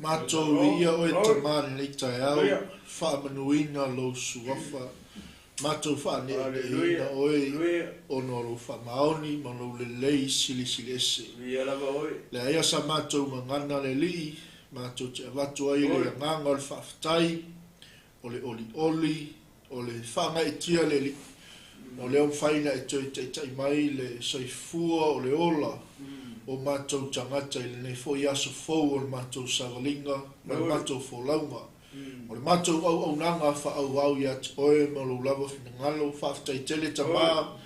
Matou viia oe Tama i lenei taeao, faamanuina lou suafa. Matou faaneeneeina oe ona o lou faamaoni ma lou lelei silisili ese. Leaia sa matou gagana le Alii, matou te avatu ai le agaga o le faafetai, o le olioli, o le faagaeetia le Alii. O lea ua mafai ona e toe taitai mai le soifua o le ola o matou tagata i lenei foi aso fou o le matou savaliga ma le matou folauga. O le matou auaunaga faaauau ia te oe ma lou lava finagalo. Faafetai tele Tama,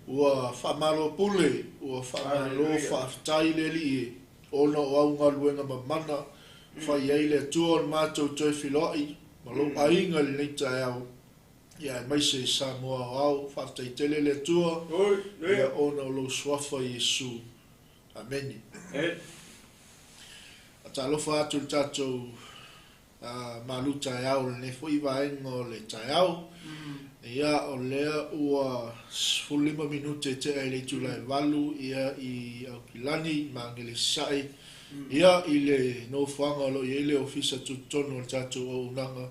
ua faamalo pule, ua faamalo faafetai le Alii e, ona o au galuega mamana fai ai le Atua o le matou toe filoai ma lou aiga i lenei taeao, ia aemaise Samoa aoao. Faafetai tele le Atua, ia ona o lou suafa Iesu. Amene. Faatalofa atu i le tatou malu taeao i lenei foi vaega o le taeao. Ia, o lea ua 15 minute e tea i le itula e 8 ia i Aukilani ma Angelesisai, ia i le nofoaga o lo o i ai le ofisa tutotonu o le tatou auaunaga,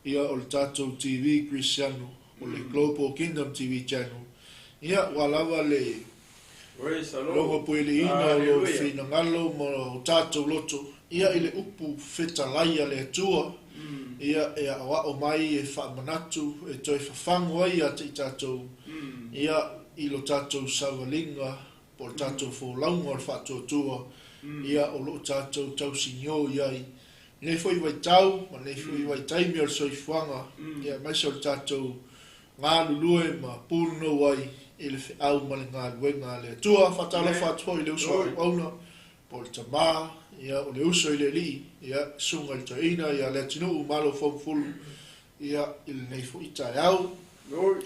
ia o le tatou TV Kerisiano, o le Global Kingdom TV Channel. Ia, ua lava le logo pueliina o lou finagalo ma o tatou loto, ia i le upu fetalai a le Atua, ia e aoao mai, e faamanatu, e toe fafagu ai ia te i tatou, ia i lo tatou savaliga po o le tatou folauga o le faatuatua, ia o loo tatou tausignō i ai lenei foi vaitau ma lenei foi vaitaimi o le soifuaga, ia aemaise o le tatou galulue ma punonou ai i le feau ma le galuega a le Atua. Faatalofa atu foi i le uso a auauna po o le tama, ia o le uso i le alii, ia susuga i le toeaina ia Leatinuu Malo Fougafulu, ia i lenei foi taeao.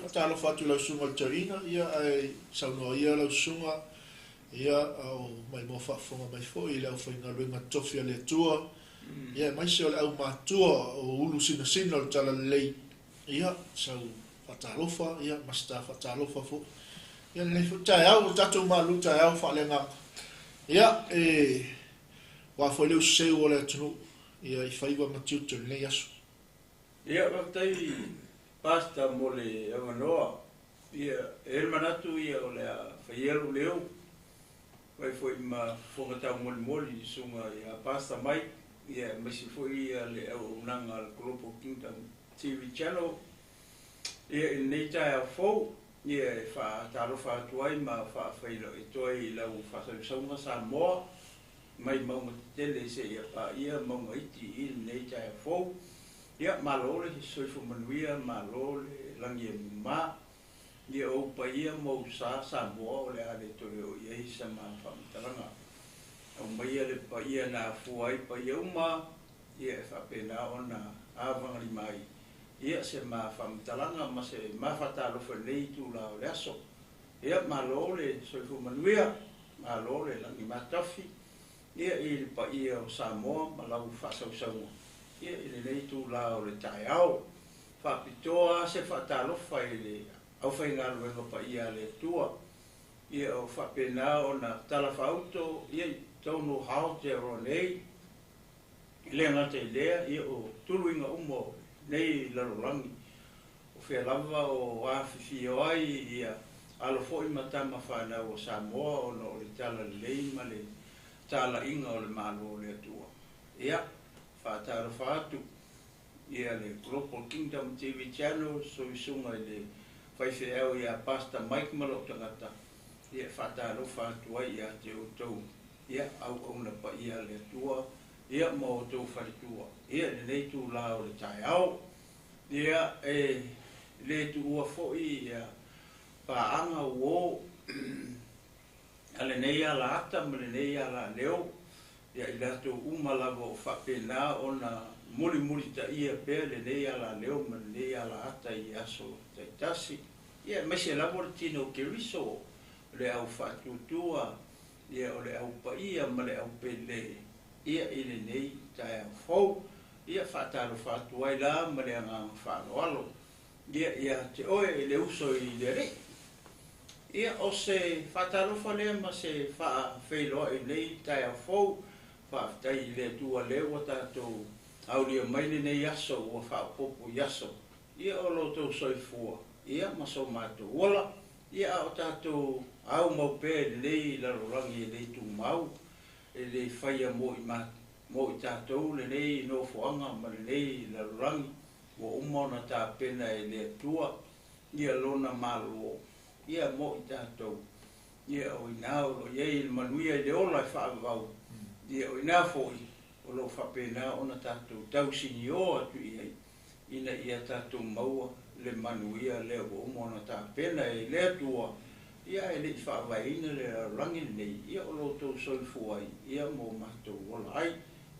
Faatalofa atu i lau susuga i le toeaina, ia ae saunoa ia lau susuga, ia o maimoa faafofoga mai foi i le aufaigaluega totofi a le Atua, ia aemaise o le aumatua o ulu sinasina o le talalelei, ia sau faatalofa, ia ma se ta faatalofa foi. Ia lenei foi taeao, o tatou malu taeao faaleagaga. Ia e aua foi le useu o le atunuu, ia i faiva ma tiute o lenei aso. Ia, faafetai Pastor mo le avanoa. Ia, e i ai le manatu ia o le a faia lou leo, fai foi ma fofoga taumolimoli i le susuga ia Pastor Mike, ia aemaise foi ia le auaunaga a le Global Kingdom TV Channel. Ia, i lenei taeao fou, ia e faatalofa atu ai ma faafeiloai ai i lau faasausauga Samoa, mai mauga tetele seia paia mauga iti i lenei taeao fou. Ia, malo le soifua manuia, malo le lagi e mama. Ia ou paia ma ou sa Samoa o le a le toe oo i ai sa ma faamatalaga. Aumaia le paia na afua ai paia uma, ia e faapena ona avagalima ai ia se ma faamatalaga ma se ma faatalofa i lenei itula o le aso. Ia, malo le soifua manuia, malo le lagi matafi, ia i le paia o Samoa ma lau faasausauga, ia i lenei itula o le taeao. Faapitoa se faatalofa i le aufaigaluega paia a le Atua, ia o faapena ona talafaauto ia i totonu o Aotearoa nei, e le gata i lea, ia o tuluiga uma o nei lalolagi, o fea lava o afifio ai ia alo foi ma tama fanau o Samoa ona o le talalelei ma le talaiga o le Malo o le Atua. Ia, faatalofa atu ia le Global Kingdom TV Channel, suisuga i le faifeau ia Pastor Mike ma lou tagata, ia faatalofa atu ai ia te outou, ia auauna paia a le Atua, ia ma outou faletua, ia i lenei itula o le taeao. Ia e le tuua foi ia paaga uo a lenei alaata ma lenei alaleo, ia i latou uma lava o faapena ona mulimulitaia pea lenei alaleo ma lenei alaata i aso taitasi. Ia aemaise lava o le tino o Keriso, o le au faatuatua, ia o le au paia ma le au pele, ia i lenei taeao fou. Ia faatalofa atu ai la ma le agaga faaaloalo, ia ia te oe e le uso i le Alii. Ia o se faatalofa lea ma se faafeiloai i lenei taeao fou. Faafetai i le Atua lea ua tatou aulia mai lenei aso ua faaopoopo i aso ia o lo outou soifua ia ma so matou ola ia a o tatou aumau pea i lenei lalolagi e le tumau e le faia mo i mo i tatou lenei nofoaga ma lenei lalolagi ua uma ona tapena e le Atua ia lona Malo ia mo i tatou ia o i ina o lo o i ai le manuia i le ola e faavavau ia o i ina foi o lo o faapena ona tatou tausinio atu i ai ina ia tatou maua le manuia lea ua uma ona tapena e le Atua ia ae le i faavaeina le lalolagi lenei ia o lo outou soifua ai ia mo matou ola ai.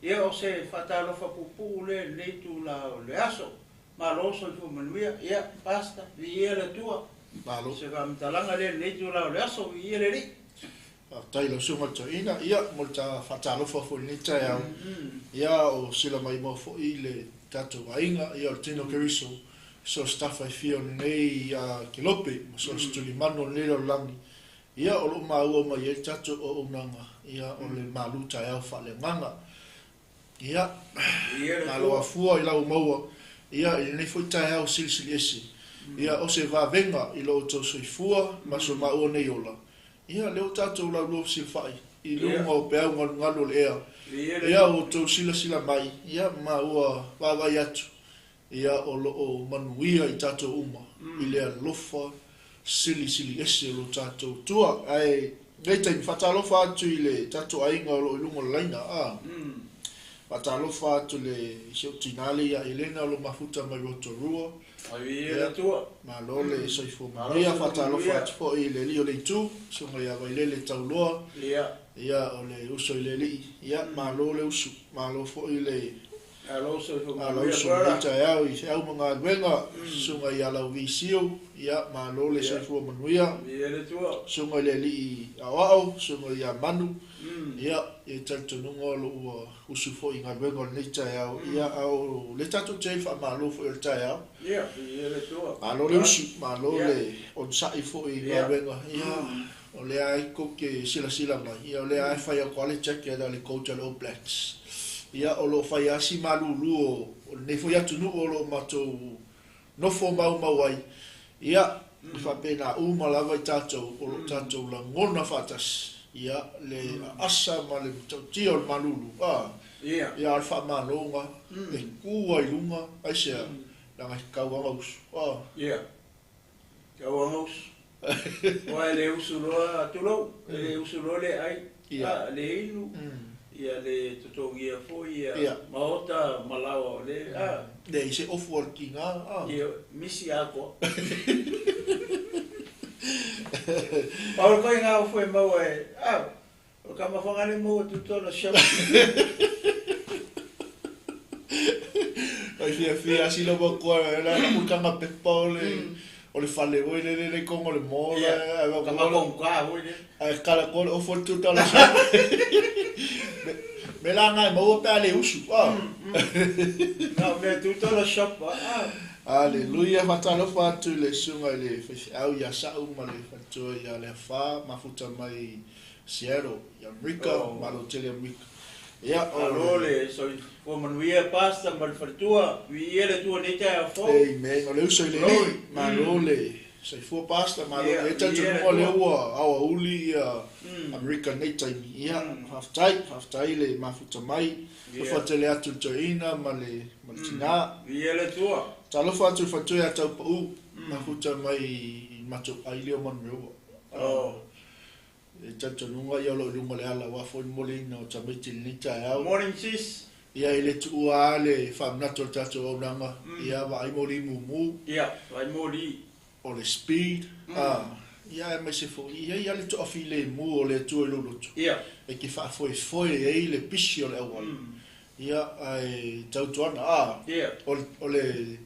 Ia o se faatalofa puupuu lea i lenei itula o le aso. Malo soifua manuia. Ia, Pastor, viia le Atua. Malo. Se faamatalaga lea i lenei itula o le aso, viia le Alii. Faafetai i lau Susuga i le Toeaina, ia, mo le ta faatalofa foi i lenei taeao. Ia, o sila maimoa foi le tatou aiga, ia, o le tino Keriso, so o se tafa e fia o lenei kelope, ma so o se tulimanu o lenei lalolagi, ia, o lo o maua mai ai le tatou auaunaga, ia, o le malu taeao faaleagaga. Ia, malo afua i lau maua, ia, i lenei foi taeao silisili ese, ia, o se vavega i lo outou soifua ma so maua nei ola, ia, lea ua tatou laulua fesilafai i luga o peau galugalu o le ea, ia, ua outou silasila mai, ia, ma ua vaavaai atu, ia, o lo o manuia i tatou uma i le alofa silisili ese o lo tatou Atua. Ae lenei taimi, faatalofa atu i le tatou aiga o lo o i luga o le laina, a. Faatalofa atu le i si ou tinā lea ia Elena o lo o mafuta mai Rotorua. Ia, malo le soifua manuia. Faatalofa atu foi i le alii o le itu, susuga ia Vailele Tauloa. Ia, o le uso i le alii. Ia, malo le usu, malo foi le Malo usu i lenei taeao i feau ma galuega, susuga ia Lauvisio. Ia, malo le soifua manuia. Susuga i le alii aoao, susuga ia Manu. Ia, e talitonuga o lo o ua usu foi i galuega o lenei taeao. Ia, a o le tatou te faamalo foi o le taeao. Malo le usu, malo le onosai foi i galuega. Ia, o lea ai kou te silasila mai, ia, o lea ai fai atu lava le jacket a le coach a le All Blacks. Ia, o lo o fai lava si malulu o lenei foi atunuu o lo o matou nofo maumau ai. Ia, e faapena uma lava i tatou o lo o tatou lagona faatasi, ia, le aasa ma le matautia o le malulu. A, ia, o le faamaloga e ku ai luga, aisea, leaga e tauaga usu. A. Ia, tauaga usu. Aua e le usu loa, tulou, e le usu loa le ai, a, le inu, ia le totogia foi ia maota ma laoa o le, a. Leai se ofu a le tiga, a. Ia, misi atoa. Pau le koiga ofu e maua e, a, o le tama Fagalii maua tutona shop. Ai fiafia sila matua la la utanga pepa o le fale oi le le le kongo le mola ai va Tama kongka foi le. Ai kala ko o fo tu tala sa me la ngai maua pe ale usu a. Na me tutona shop a. Aleluia, faatalofa atu i le susuga i le faifeau ia Sa'u ma le faletua ia Leafa, mafuta mai Seattle i Amerika, malo tele Amerika. Ia, o Malo le soifua manuia Pastor ma le faletua, viia le Atua nei taeao fou. Amen. O le uso i le alii, malo le soifua Pastor, malo e talitonuga lea ua aoauli ia Amerika nei taimi. Ia, faafetai, faafetai le mafuta mai. Alofa tele atu i le toeaina ma le tinā. Viia le Atua. Talofa atu i le faletua ia Taupa'u, mafuta mai i matou aile o Manurewa. E talitonuga ia o lo o i luga o le ala aua foi le moleina o tamaiti i lenei taeao. Morning sis. Ia, e le tuua lava le faamanatu o le tatou auaunaga, ia vaai moli mumu. Ia, vaai moli. O le speed, a, ia aemaise foi, e i ai lava le toafilemu o le Atua i lou loto. E te faafoefoe ai le pisi o le auala. Ia, ae tautuana, a, o le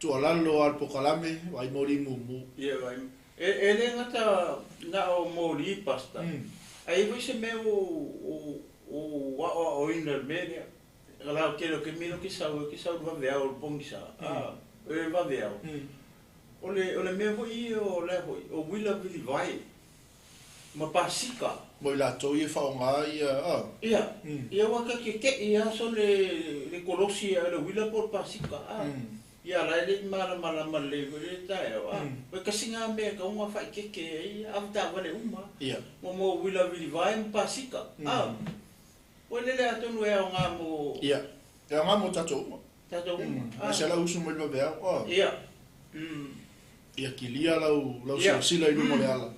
tuualalo a le pokalame, vaai moli mumu. Ia, vaai. E le gata na o moli Pastor. Ae i ai foi se mea ua aoaoina i le mea lea. La o tele o taimi ke sau e ke sau le vaveao o le pogisa. A, e vaveao. O le mea foi ia o lea foi, o uila vilivae. Ma pasika. Mo i latou ia e faaaoga ia a. Ia, ia ua ka keke'i a so le le kolosi a le uila po o le pasika a. Ia la e le i malamalama lelei foi le taeao a. Ua kasi ngā mea e tau ona faaikeke ai avetaavale uma. Ia. Mo mo uila vilivae ma pasika a. Ua lele atonu e aoga mo. Ia. E aoga mo tatou uma. Tatou uma. A. Se lau usu mai le vaveao a. Ia. Ia kilia lau lau silasila i luma o le ala.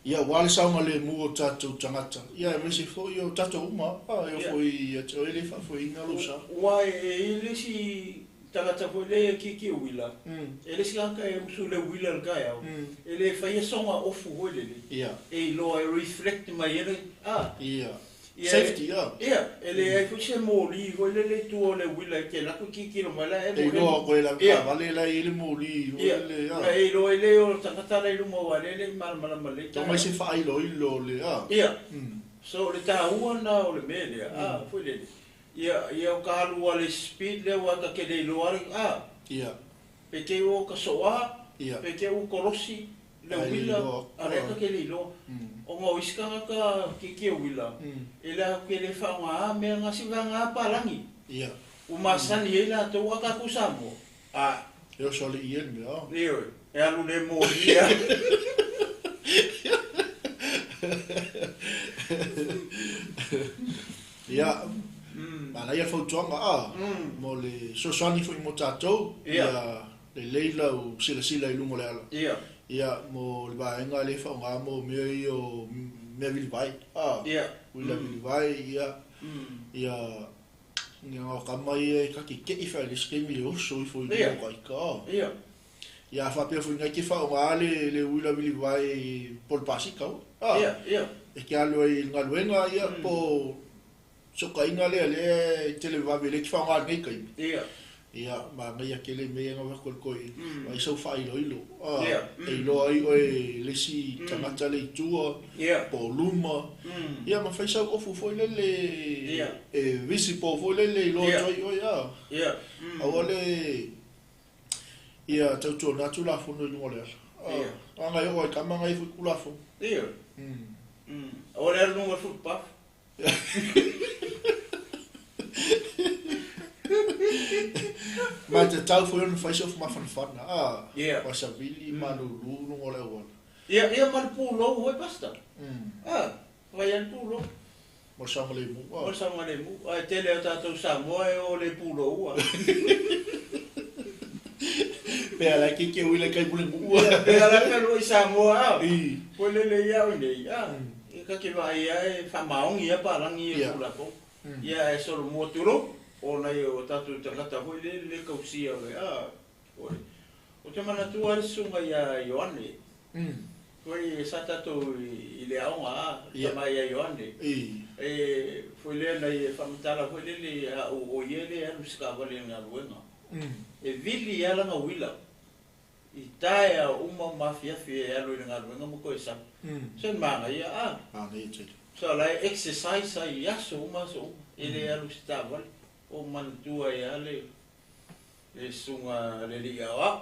Ia aua le saogalemu o tatou tagata, ia aemaise foi o tatou uma, a, e oo foi ia te oe le faafoeina lou sa. Aua e i ai le isi tagata foi lea e kiki uila, e le isi tagata e usu i le uila i le taeao, e le faia soga ofu foi lele, e iloa e reflect mai ai le, a. Ia. Safety, a. Ia, e leai foi se moli foi lele i tua o le uila e te alu atu tilotilo mai la e. E iloa koe la taavale la e i ai le moli foi lele, a. Ia, e iloa ai le o le tagata la i luma aua o lea e le i malamalama lelei. Tau mai se faailoilo o le, a. Ia, so o le taua lena o le mea lea, a, foi lele, ia, ia o ka alu lava i le speed lea aua ta te le iloa lava le, a. Ia. Pe te i ua ta soa, pe te i ua kolosi le uila, a lea ta te le iloa. Ona o isi tagata kiki e uila, e le ke le faaaoga mea na si vaega palagi. Ua masani ai latou a tatou Samoa. A. E oso alii ai le mea. Ioe, e alu le moli a. Ia, manaia le fautuaga a, mo le fesoasoani foi mo tatou, ia lelei lau silasila i luga o le ala. Ia, mo le vaega lea e faaaoga mo mea ia o mea vilivae, a, uila vilivae, ia, ia, ia kama ia e kakekei faaleisi taimi le oso ifo i luga o ka ika, a. Ia, a faapea foi na e te faaaoga le le uila vilivae po o le pasika ua, a, e te alu ai i le galuega, ia, po o Fesootaiga lea lea e tele vave lea e te faaaoga i lenei taimi. Ia, manaia tele mea ia na avatu e le toeaina. Vaai sau faailoilo. E iloa ai oe e le isi tagata lea i tua, po o luma. Ia ma fai sau ofu foi lele e visible foi lele e iloa atu ai oe. Aua le ia tautuana Tulafono i luga o le ala. Leaga e oo lava i tama na e i ai foi Tulafono. Aua le alu i luga o le footpath. Ma e tatau foi ona fai se ofu mafanafana, a, ua savili malulu luga o le auala. Ia, ia ma le pulou foi, Pastor. A, fai lava le pulou. Mo le saogalemu, a. Mo le saogalemu. Ae tele o tatou Samoa e o le pulou, a. Pe ala ke ke uila kai mule nuu. Pe ala ke lua i Samoa, a. Koe lele ia au nei, a. E ka ke vaai ia e faamaoni ia palagi ia Tulafono. Ia e solomua tulou, ona ia o tatou tagata foi le le tausia o le a oi. Ou te manatua le susuga ia Ioane. Foi sa tatou i le aoga a, tama ia Ioane. E foi lea na ia faamatala foi lele a o ia le alu i se taavale i le galuega. E vili lava lana uila. I taeao uma ma afiafi e alu i le galuega ma toe sau. Se manaia a. Manaia tele. So la e exercise ai i aso uma aso uma. E le alu i se taavale. O manatua ai lava le le susuga le alii aoao.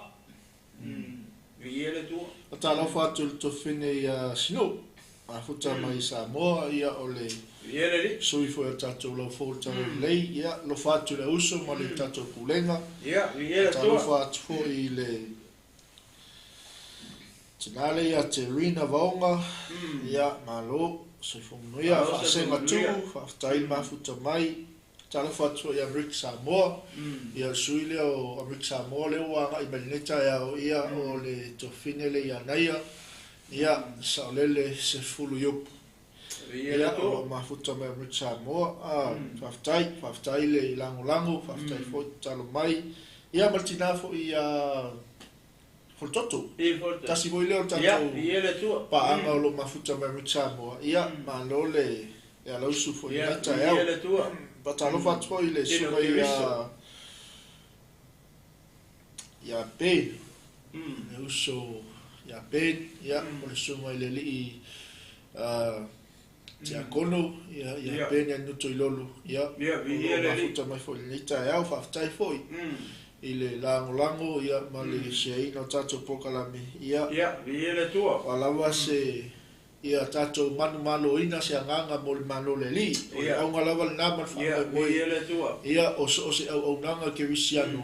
Viia le Atua. Talofa atu i le tofine ia Sinu, mafuta mai Samoa, ia o le Viia le Alii. sui foi o le tatou laufou o le Talalelei, ia alofa atu i le uso ma le tatou Pulega. Ia, viia le Atua. Talofa atu foi i le tina lea ia Terina Vaoga, ia malo, soifua manuia, Malo, soifua faasega manuia. tuu, faafetai le mafuta mai. Talofa atu foi ia Amerika Samoa, ia o le sui lea o Amerika Samoa lea ua agai mai lenei taeao, ia o le tofine lea ia Naia, ia saolele Sefulu Iupu. Ia o lo o mafuta mai Amerika Samoa, a faafetai, faafetai le lagolago, faafetai foi tatalo mai, ia ma le tina foi ia Folototo. Tasi foi lea o le tatou paaga o lo o mafuta mai Amerika Samoa, ia malo le alausu foi i lenei taeao. Faatalofa atu foi i le susuga ia Ben, le uso ia Ben, ia o le susuga i le alii Tiakono, ia Ben Anutoilolo, ia o lo o mafuta mai foi i lenei taeao. Faafetai foi i le lagolago ia ma le share ina o tatou polokalame, ia Viia le Atua. O a lava se Ia tatou manumaloina se agaga mo le Malo o le Alii. O le auga lava lena ma le faamoemoe ia o so o se auaunaga kerisiano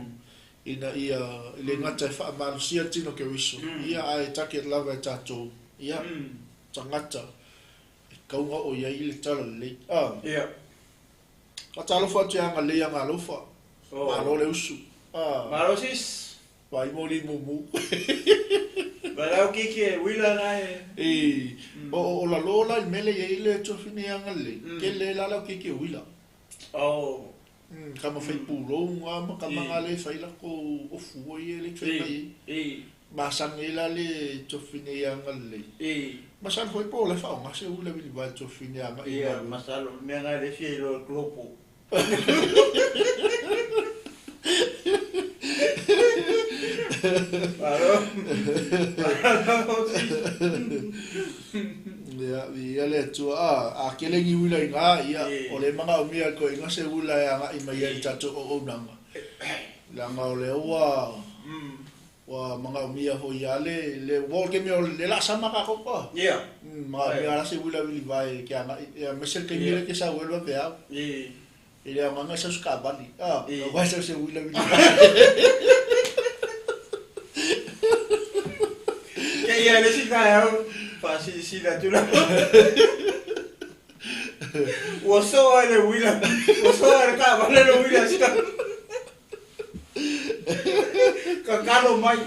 ina ia e le gata e faamalosia le tino Keriso, ia ae target lava e tatou ia tagata e kauga o i ai le talalelei. A. Faatalofa atu ia Agalelei Agalofa. Malo le usu. A. Malo sis. Vai mo li mumu. Valau kiki e uila na e. I o o la lo la i mele i le tofine anga le. Ke le la la kiki e uila. Oh. Ka ma fai pulo nga ma ka manga le fai la ko ofu o i le fai mai. I. Ma sange la le tofine anga le. I. Masalo foi po le fa nga se ula vili vai tofine anga i. Ia masalo me nga le fie lo klopo. Malo. Malo. Ia, ia le atua, a, a kele ni uila i ngā, ia, o le manga o mia ko inga se ula e anga i mai ai tatou o unanga. Langa o le ua, ua manga o mia ho ia le, le wo ke mea o le la sama ka ko ko. Ia. Manga mia la se ula vili vai ke anga, ia, mesel ke mire ke sa uelwa pe au. I le aogaga sau se kaavale. Ah, aua sau se uila vili vai. Ke ia le si taeao, faasilasila atu lava. Ua soa le uila, ua soa le taavale le uila sika. Kakalo mai,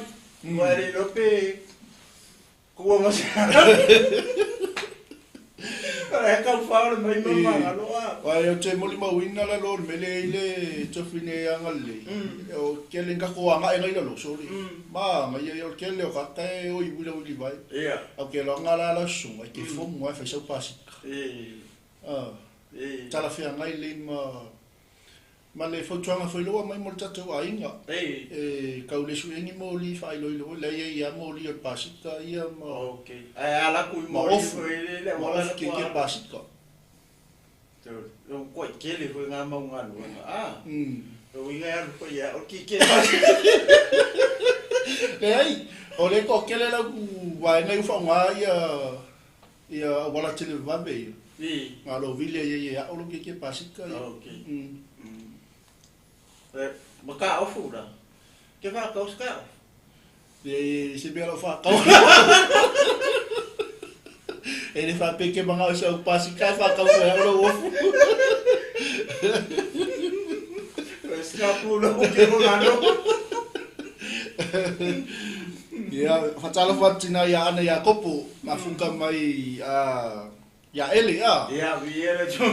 ua le iloa pe Kua ma se Ala e kau whaore mai ma mangalo a. Ai o te moli mauina la lo mele i le tofine anga le. O kele nga ko anga e ngai lo soli. Ma nga ia o kele o ka e o i wila wili vai. Ia. Au ke lo nga la la sunga ke fomu ai fai sau pasika. E. Ah. E. Tala fia ngai le ma Ma le fautuaga foi loa mai mo le tatou aiga, e kau le suegi moli faailoilo le ia ia moli o le pasika ia ma Okay. Ae ala ku ma moli ofu foi le le ma wala ofu ke ke pasika. Lo ko kele foi ngā mau ngā luanga. Ah. Lo inga alu foi ia o ki ke pasika. Leai, o le toatele la ku vaega i faaaoga ia ia auala televave ia. I. Ngā lo vile ia ia ao lo ke ke pasika ia. Okay. Ma ka ofu la. Ke wha kau ska ofu. E se mea lau whakau. E le whapeke manga o sau pasika whakau koe au lau ofu. Ska pu lo ke mo ngano. Ia, whatalofa atu tina ia Ana ia Kopo, mafunga mai a ia Ele a. Ia, vi ele tu.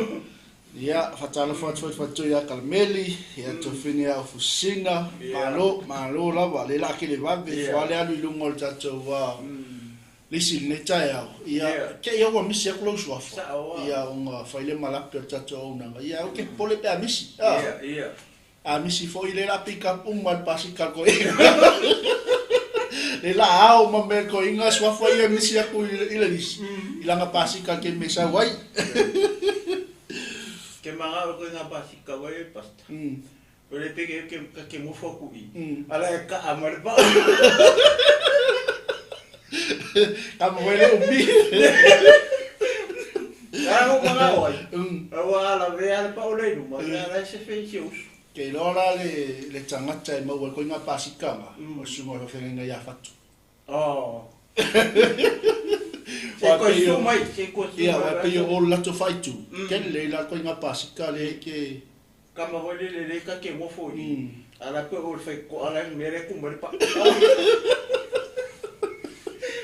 Ia, whatalofa atu atu atu ia Kalmeli, ia Tofine ia Ofusina, malo, malo lava, le la ke le vave, whale alu i lunga o le tatou wa lisi le taeao. Ia, ke ia ua misi aku lau suafa. Ia, onga whaile malape o le tatou auaunaga. Ia, au ke pole pe a misi. Ia, ia. A misi foi le la pick up uma le pasika ko inga. Le la ao ma me ko inga suafa ia misi aku i le lisi. I langa pasika ke me sau ai. Ke manga o ko inga pasika wai e pasta. O le peke ke ka ke mofo ku i. Ala e ka ama le pa. Ka mo le umi. Ara mo manga oi. Ua ala ve ala pa o le luma. Ala se fe si usu. Ke iloa la le le tagata e maua ai koe ngā pasikanga o le susuga o le faafeagaiga ia Fatu. Oh. Se koe su mai, se koe su mai. Ia, wai pei o le latou faaitu, ke lelei la koe ngā pasika le ke. Kama hoi le lelei ka ke mofo i. Ala pe o le whai ko ala ni mere ku mere pa.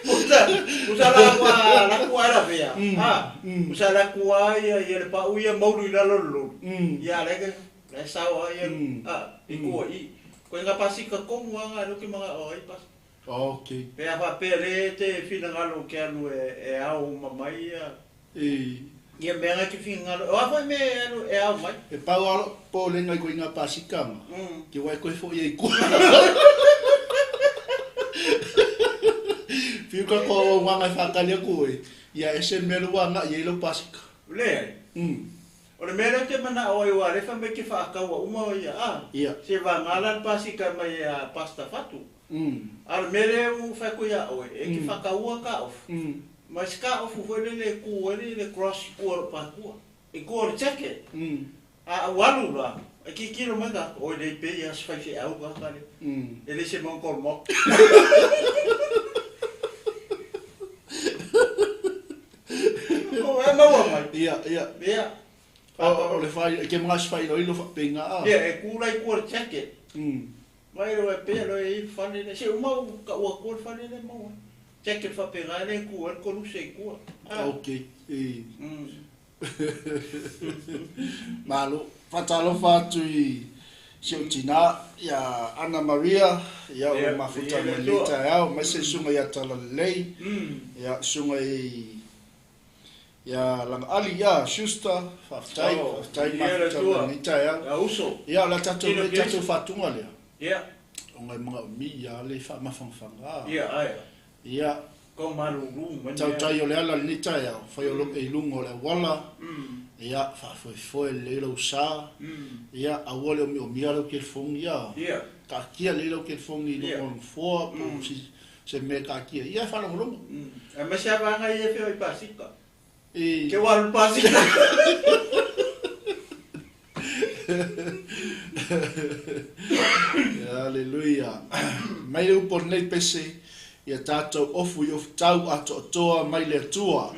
Usa, usa la kua, la kua la vea. Ha, usa la kua ia ia le pa uia maulu i lalo lo. Ia le ke le sao ia a i kua i. Ko nga pasika kongu anga lo ke manga o ai pas. Okay. Pe a fa pe le te finangalo ke alu e ao mamai ia. E. Ia mea nga ke finangalo. O a foi me alu e ao mai. E pau alo po le ngai ko nga pasikanga. Ke wai koe foi e kua. Whiu ka koa o ngā ngai whakali aku e. Ia e se mea lua ngā i lo pasika. Le. O le mea lea te mana o ai o alefa me ke whaakaua uma o ia a. Ia. Se wā ngā lan pasika mai a pasta whatu. A le mea lea u whai koe ia oe, e ke whakaua ka ofu. Ma se taofu foi lele e tu ai le cross i tua o lou paletua, i tua o le jacket. A ou alu la, e tilotilo mai tatou, oi lei pei lava se faifeau tagata lea, e le se mangolomao. Ua e maua mai? Ia, ia. Ia. O le fai, e ke mga se failoilo faapena a. Ia, e tu la i tua o le jacket. Mai le pea loa e i ai le fale lea. Se uma ou tau atua le fale lea maua ai. Jacket faapena lea e tu ai le koluse i tua. Ok. Malo. Faatalofa atu i si ou tina ia Ana Maria, ia o mafuta mai lenei taeao, aemaise le susuga ia Talalelei, ia susuga i ia Lagaali, ia Schuster, faafetai, faafetai mafuta mai lenei taeao. Ia o le a tatou le tatou faatuga lea. Ona e manaomia le faamafanafanaga. Ia, tautai o le ala i lenei taeao, fai o lou i luga o le auala, ia, faafoefoe lelei lou sa, ia, aua le omiomia lau telefoni, ia, taatia lelei lau telefoni i luga o le nofoa po o se mea e taatia ai, ia, e faalogologo. Aemaise lava vaega ia e feoai pasika. Ke ua alu pasika. Aleluia. Mai le upu o lenei pese, ia tatou ofu i ofu tau atoatoa mai le Atua.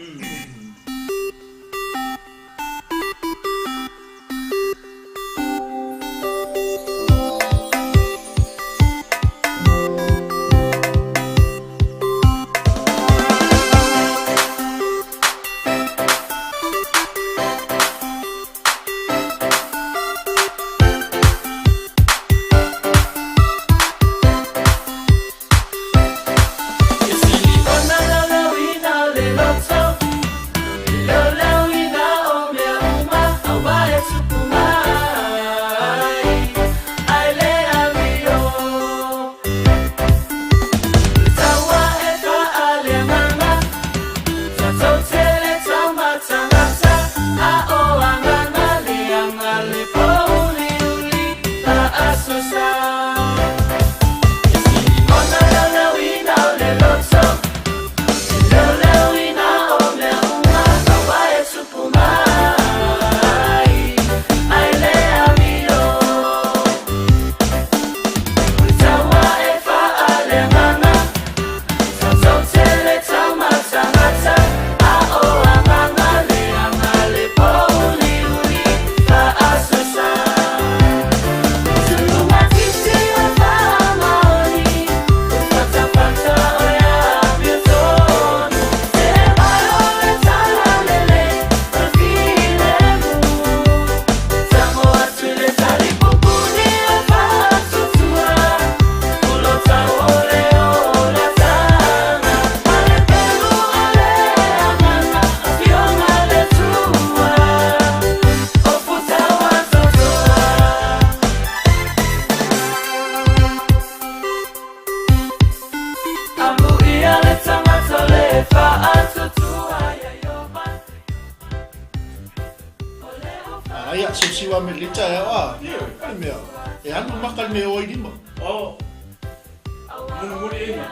Aia, siusiu a me le taeao a. O le mea, e alu maka le mea o ai lima. Oh. Mulimuli ina.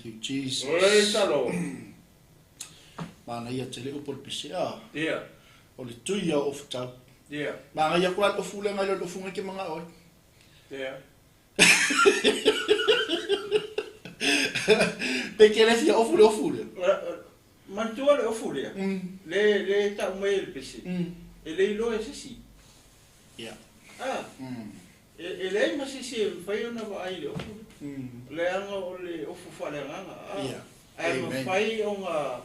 Thank you Jesus. O le talo. Manaia tele upu o le pese a. Ia. O le tui ia o ofu tau. Ia. Manaia ku la ofu le ngai le ofu ngai ke manga oi. Ia. Pe ke le fia ofu le ofu le. Manatua le ofu lea. Le le tau mai le pese. E le iloa e se isi. Ia. Ah. E leai ma se isi e mafai ona vaai i le ofu lea. Leaga o le ofu faaleagaga. Ia. Ae mafai ona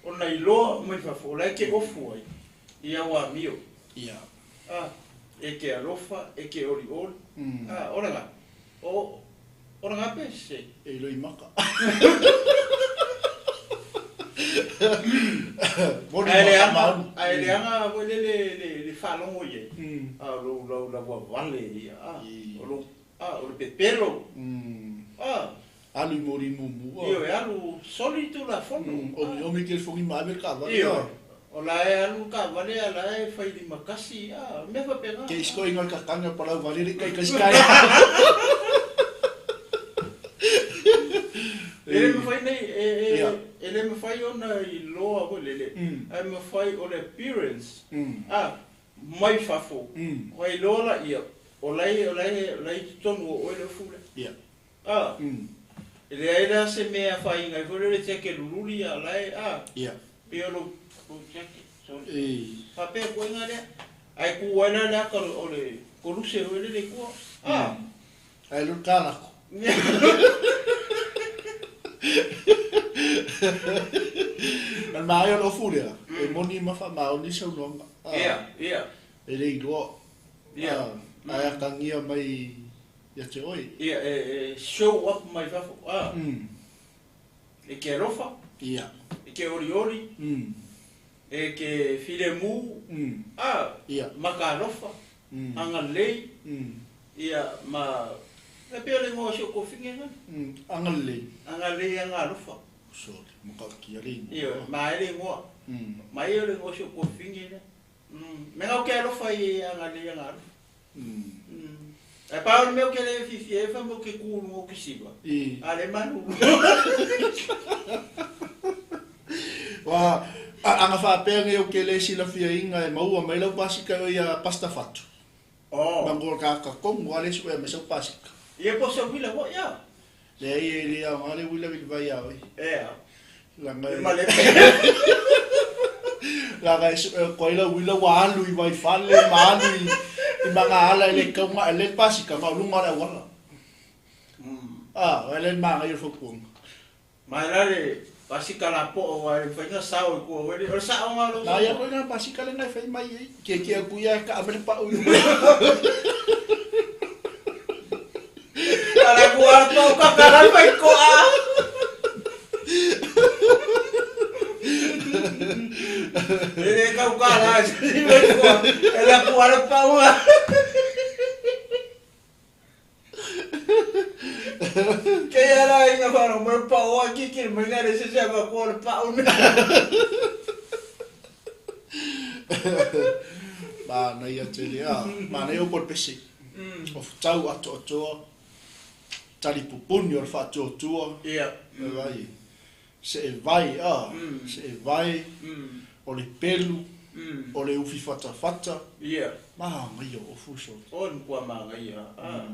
ona iloa mai fafo o la e te ofu ai i au amio. Ia. Ah, e te alofa, e te olioli. Ah, o le ga. O o le ga pe se. E iloa i maka. Moni Ae maka leaga, malu. ae leaga foi lele le le faalogo i ai. A o lou laulau vale ia, a o lou a o le pepelo. A. Alu i moli mumu. Ioe, alu soli tulafono. Omi omi ke fongi ma ave le taavale. Ioe, o la e alu le taavale a la e fai lima kasi, a mea faapena. Ke isi koe inga kakanga palau vale le kai kai sky. E le mafai nei, e, e, e le mafai ona iloa foi lele, ae mafai o le appearance, a, mai fafo, ona iloa laia, o la e, o la e, o la e i totonu o oe le ofu lea. A, e leai la se mea e afaina ai foi lea o le tiake lululi a la e, a, pei o lou, lou tiake, sorry. Faapea koe lea, ae ku ai la le aka o le koluse foi lele i tua, a. Ae lou kalako. Ma le maea o le ofu lea, e moni ma faamaoni saunoaga. Ia, ia. E le iloa. Ia. Ae atagia mai ia te oe. Ia, e show up mai fafo, a. E ke alofa. Ia. E ke olioli. E ke filemu. A. Ia. Ma ka alofa. Agalelei. Ia, ma, e pei o le igoa o si ou kofine lena. Agalelei. Agalelei aga alofa. Sorry, makaukia le igoa. Ioe, ma e le igoa. Ma ia o le igoa o si ou kofine lea. Mea ou ke alofa i agalelei aga alofa. Ae pau o le mea ou ke le fiafia ai fai mai ou ke ku i luga o ke siva. A le manu. Ua aga faapea nei ou ke le silafiaina e maua mai lau pasika e oe ia Pastor Fatu. Mango ka ka kongo a le sue mai sau pasika. Ia po se uila foi ia. Leai e le aoga le uila vili vai ia oe. Ea. Laga E e male. Laga e sue atu ai lau uila ua alu i Vaifale ma alu i i Magaala e le tau na e le pasika ma o luga o le auala. Ah, e le manaia o le fautuaga. Ma e la le pasika lapoa aua e le mafai ona sao i tua o le saoga o lou Na ia sao. koe na pasika lena e fai mai ai. Kiekie atu ia e kaa mai le pau i luga. Ala kua pau kakala fai koa. E le kau kala si fai koa. E la kua le pau. Kei a la inga wharo mai pau a kiki mai ngare se se ma kua le pau ne. Manaia tele a, manaia upu o le pese. O futau atoatoa, tali pupuni o le faatuatua. Ia. Vai, se e vai a, se e vai, o le pelu, o le ufi fatafata. Ia. Manaia o ofu so. O ni kua manaia a.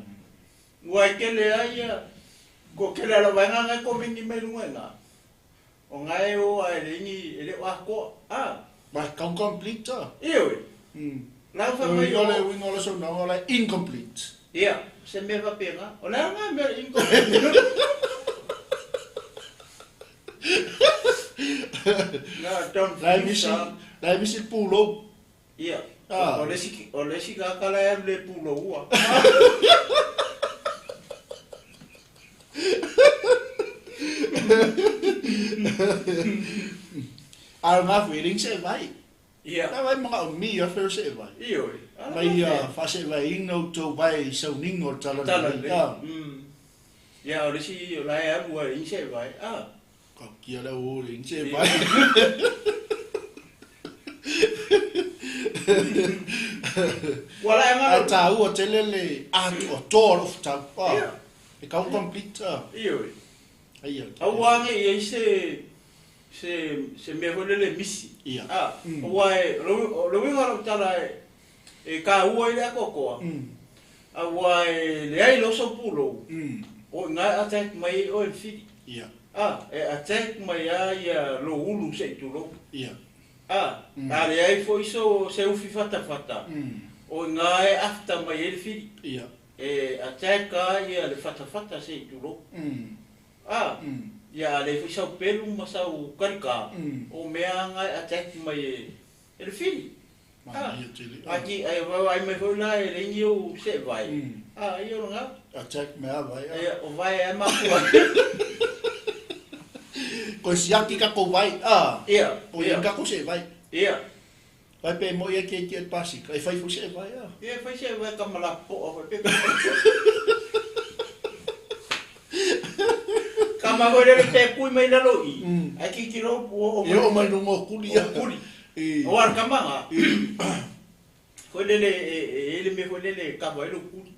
Ua e kele ai ia, ko kele ala vaenga ngai komeni mai lunga i nga. O nga e o a e le ingi e le o akoa a. Mai kau complete a. Ioe. Lau fa mai o. o. Le uiga o le saunoaga o la incomplete. Ia, se mea faapena. O le a nga mea o le incomplete. Na, don't La e finish misi, a. la e misi le pulou. Ia, Ah. o le isi, o le isi kaka la e alu le puloua. A o ngā whiringa se e vai. Ia. Na vai mga o mi a whiro se e vai. Ioe. Ala Mai ia. a whase vai ina o tau vai i sauninga o tala Tala lelei. lelei. Ah. Ia, o le isi o la e alu a inse e vai. Ah. Ka kia leo o le inse e Ia. vai. Ua la e Ai ngalo. tāua tele le atoa toa o futau. Ah. Ia. E kau complete. Ah. Ioe. Aia. Aua ne i ai se se mea foi lele e misi. Ia. A, aua e, o le uiga o lau tala e taua ai le atoatoa, aua e leai loa sou pulou, o i ina e attack mai ai oe e le fili. Ia. A, e attack mai lava ia lou ulu se i tulou. Ia. A, a leai foi so, se ufi fatafata, o i ina e after mai ai le fili. Ia. E attack lava ia le fatafata se i tulou. A, ia a leai foi sau pelu ma sau kalikā, o mea lava na e attack mai e le fili. A, a vaai mai foi la e leai ni ou seevae, a, ia o lena. Attack mai lava vae. Ia, o vae lava e mafua ai. Koe siaki takou vae, a. Ia. Po o i ai ni takou seevae. Ia. Vai pe moi e keiki e pasika, e fai foi seevae, a. Ia, e fai seevae kama lapopoa foi pe. Kama foi lele pe kui mai lalo i, ae tilotilo ua oo mai. E oo mai luga o kuli. O kuli. Aua o le kama na, foi lele e i ai le mea foi lele e kava ai lou kuli.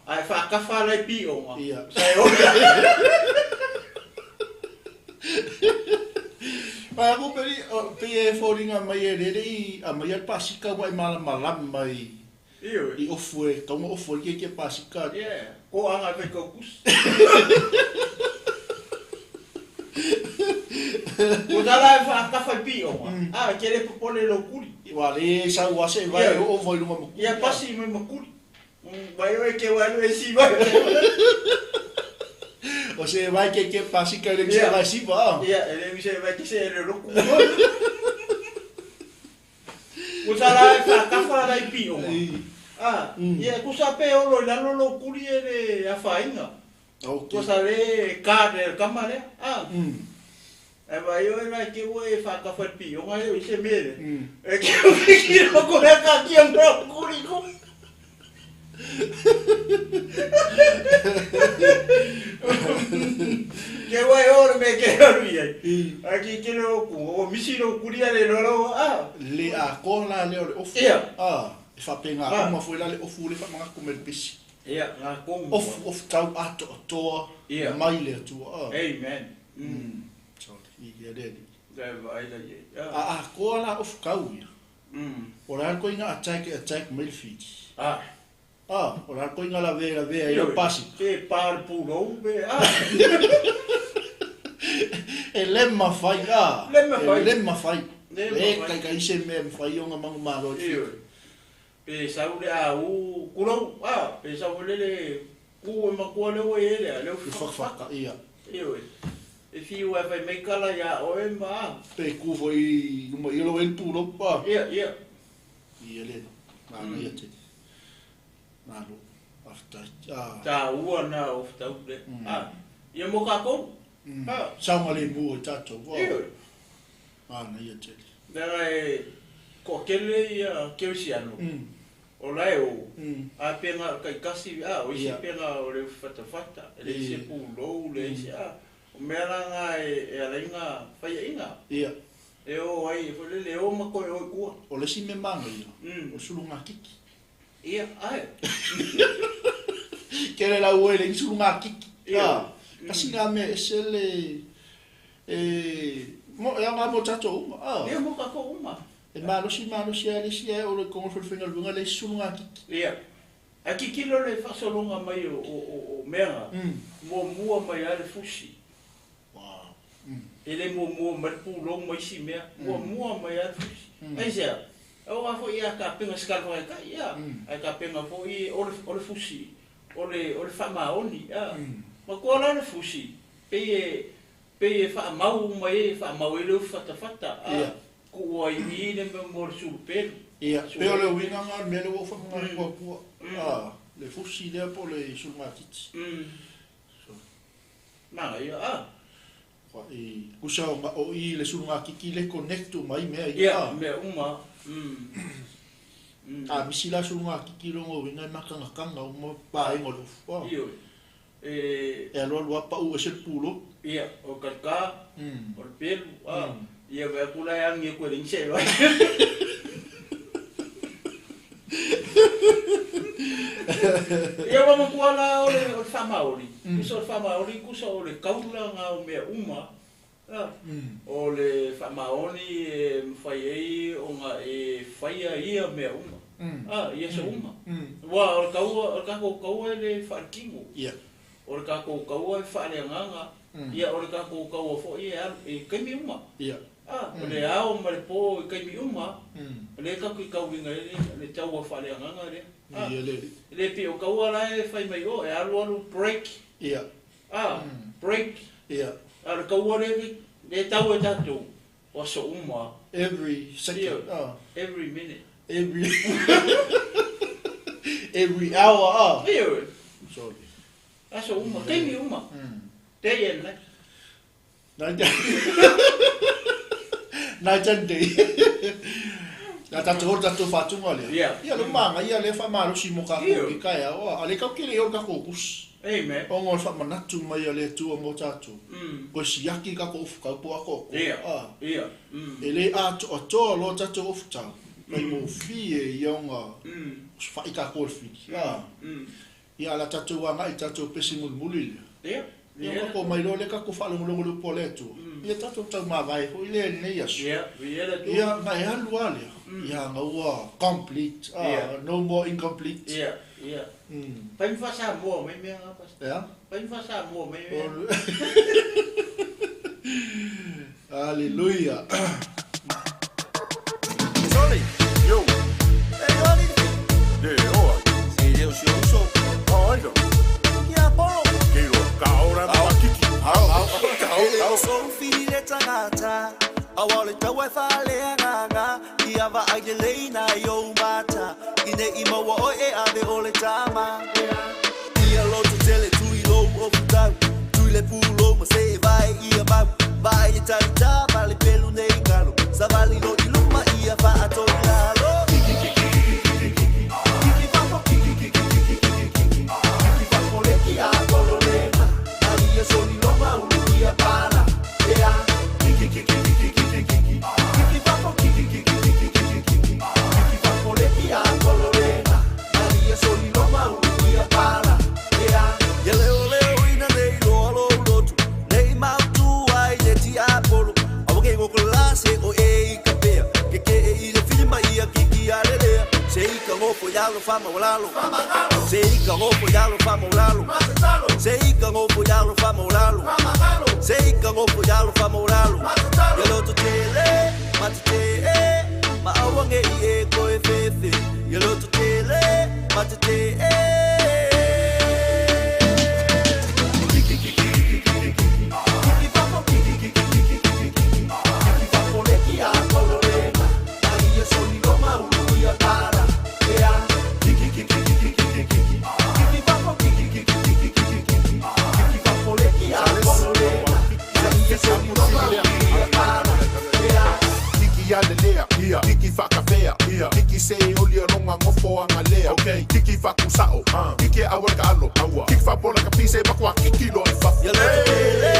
A e faakafa la i pioga, sa e ola. Ae aku pei e foliga mai e lele i aumaia le pasika ua e malamalama i Ioe. I ofu e tau ona ofu ai le keiki a pasika. Yeah, ko anga e fai kau kusi. Ko ta la e whaakafa i pioga, a, ke le popole lou kuli. Ua le sau ase vai Ioe. o vai luga ma kuli. Ia pasi mai ma kuli. Vai oe ke wai e si vai. O se vai ke ke pasika le se vai si va. Ia, e le se vai ke se le roku. Ko ta la e whaakafa la i pioga. A, ia kusa pe olo i lalo lou kuli e le afainga. Okay. Kusa le ka le kama lea. A. E vai oe la ke ua e whaakafa i pioga e o i se mea le. E ke o ki roko lea ka kia ngā kuri ko. Ke ua e oro me ke aru i ai. A ki ke leo ku, o misi lou kuri a le loa lau, a. Le atoa la lea o le ofu. Ia. A, e faapena uma foi la le ofu le faamanatu mai le pesi. Ia, ngā kongu. Ofu, ofu tau atoatoa Ia. Mai le Atua. A. Amen. Sorry, ia le alii. Le vaai la i ai. A atoa la ofu tau ia. O le a le koiga attack e attack mai le fiti. A. A, o le a le koiga lavea lavea ai lau pasika. Pe pa le pulou pe a. E le mafai a. Le mafai. E le mafai. Le Le mafai. kaikai se mea e mafai ona manumalo i le fiti. Ioe. Pe sau le a u kulou a, pe sau foi lele ku e makua le ua i ai lea, le Le fakafaka, ia. Ioe. E fiu e fai mai kala iā oe ma a. Pe ku foi i luma i lo ai le pulou a. Ia, ia. Ia le, manaia tele. Malo, faafetai. A. Tāua na o fetau le. A, ia mo kākou. A. Saogalemu o tatou. Ioe. Manaia tele. Leaga e toatele ia kerisiano. O la e o. A pega kaikasi, a, o isi pega o le fatafata, e leai se pulou, leai se a. O mea la ngā e ala ai ngā faiainga. Ia. E o ai, e foi lele, e o ma koe o i kua. O le isi mea manaia, o le suluga kiki. Ia, ae. Kele lau e leai ni suluga kiki. Ia. A, kasi ngā mea ese le, e, mo, e aoga mo tatou uma. A. Ia mo kākou uma. E malosi malosi lava le isi ae o le kogo failuga le isi suluga kiki. Ia. Ae tilotilo le faasologa mai o, o, o, o mea ngā, muamua mai lava le fusi. Wow. E le muamua mai le pulou ma isi mea, muamua mai lava le fusi. Aisea? Aua foi ia kapega se kalafagaitai, ia. Ae kapega foi o le, o le fusi, o le, o le faamaoni, ia. Matua la le fusi, pei e, pei e faamau uma ai, e faamau ai le ufi fatafata, a. Ia. Tuua ai i i le mea mo le sulupelu. Ia, pei o le uiga lena o le mea lea ua ou faamanatu atua, a, le fusi lea po o le sulugatiti. Manaia, a. I kusa o o i le sulugatiti le connect uma ai mea ia. Ia, mea uma. A misi la sulugatiti lona uiga e makanakana uma vaega o le ofu. A. Ioe. E E alualu lava pau ese le pulou. Ia, o kalika, o le pelu, a. Ia vaai atu la e agi aku e leai ni seevae. Ia ua matua la o le faamaoni, tusa o le faamaoni, tusa o le taulaga o mea uma, o le faamaoni e mafai ai ona e faia ia mea uma, ia aso uma. Aua o le taua, o le tatou taua e le faaletino. O le tatou taua e faaleagaga, ia o le tatou taua foi e alu i taimi uma. O le ao ma le po i taimi uma, o lea tatou te tauina ai le taua faaleagaga lea. E le pei o taua la e fai mai o e alu alu break. Break. A o le taua lea e tau e tatou, o aso uma. Every second. Every minute. Every hour. Sorry. Aso uma, taimi uma. Day and night. Night and day. Ia tatou o le tatou faatuga lea. Ia le maga ia lea faamalosi mo kakou ki taeao a le tau tele o le tatou tusi. Amen. Ona o le faamanatu mai a le Atua mo tatou. Toe siaki tatou ofutau po o atoatoa. E le atoatoa loa tatou ofutau, faigofie ia ona fai tatou e le fili. Ia a la tatou agai i tatou pese mulimuli lea. Ia ona tatou omai loa lea tatou faalogologo i le upu a le Atua. Ia tatou taumavae foi lea i lenei aso. Ia ona e alu lava lea, ia ona ua complete, no more incomplete. Fai ma faa-Samoa mai mea na, Pastor. Fai ma faa-Samoa mai mea na. Hallelujah. Soli. Yo. E oli. Le oa. Se le o si uso. Oh, aio. Ia polo. Ke ro ka ora ma kiki. Ao. Ao. E o so fili le tangata. Awa le tau e whale anganga. Ia va ai le leina i o mata. Ine i maua oe e ave o le tama. Ia loto tele tui lou o futau. Tui le pulo ma se e vai ia mau. Vai e tarita, vale pelu nei kalo. Savali lo iluma ia wha atoi lalo. Kiki kiki kiki kiki kiki. Kiki fafo kiki kiki kiki kiki kiki. Kiki fafo le ki a kolo lena. Ali ia soli loma ulu ia pala. Yeah. Kiki kiki kiki kiki kiki. Kiki fafo kiki kiki kiki kiki kiki. Kiki fafo le ki a kolo lena. Ali ia soli loma ulu ia pala. Yeah. Ia leo leo ina nei loa lo lotu. Nei mautu ai le ti apolo. Awa ke ngoko la se o e i ka pea. Ke ke e i le filima ia kiki a le lea. Se i ka ngofo yalo fama walalo. Se i ka ngofo yalo fama walalo. Se i ka ngofo yalo fama walalo. Se i ka ngofo yalo fama walalo. Ia loto tele, mate te e. Ma awa nge i e koe fefe. Ia loto tele, mate te e. Kiki kiki kiki kiki kiki. Kiki fafo kiki kiki kiki kiki kiki. Kiki fafo le ki a kolo lena. Ali ia soli loma ulu ia pala. Yeah. Kiki kiki kiki kiki kiki. Kiki fafo kiki kiki kiki kiki kiki. Kiki fafo le ki a kolo lena. Ali ia soli loma ulu ia pala. Yeah. Kiki alelea, kiki whakawhea, kiki se oli ronga ngofo anga lea, kiki whakusao, kiki awara ka alo, kiki whapola ka pise pakua kiki loa i fafo. Ia loto tele,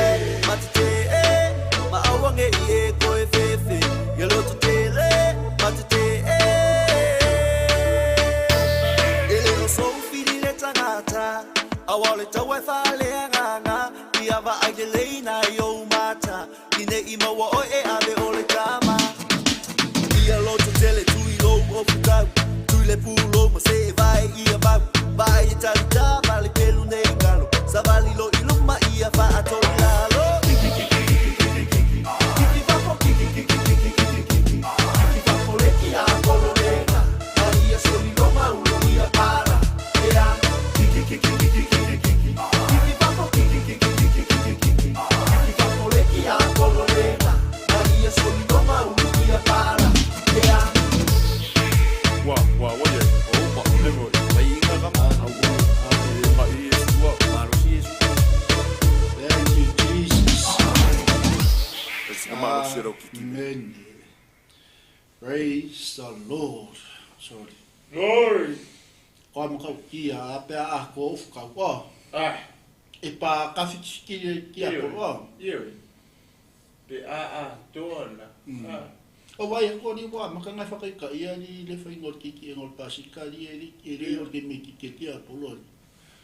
mate te e, ma awa nge i e koe fefe. Ia loto tele, mate te e. E le o sou fili le tangata, awa le tau e whale anganga. Ia va ai le leina i o mata, ine i maua oe e ave o le tama. Ia loto tele tui lou o futau, tui le pulo ma se e vai ia mau. Vai e tarita, vale pelu nei kalo. Savali lo iluma ia wha atoi lalo. Kiki kiki kiki kiki kiki. Kiki fafo kiki kiki kiki kiki kiki. Kiki fafo le ki a kolo lena. Ali ia soli loma ulu ia pala. Yeah. Kiki kiki kiki kiki kiki. Kiki fafo kiki kiki kiki kiki kiki. Kiki fafo le ki a kolo lena. Ali ia soli loma ulu ia pala. Yeah. Wa, wa, wa ye. O ma, le mo. Mai inga kama. Au, e ma i e sua. Thank you, Jesus. E malo si rau kiki. Amen. Praise the Lord. Sorry. Glory. Koa makau kia a pea a koa ufu kau. Oh, Ah. e pa kawhiti ki a koro. Ia. Pe a a toa na. Ah. O vai ko ni wa maka ngai whakaika ia ni le whainga o kiki e ngol pasika ni e li e le o ke me ki ke tia polo.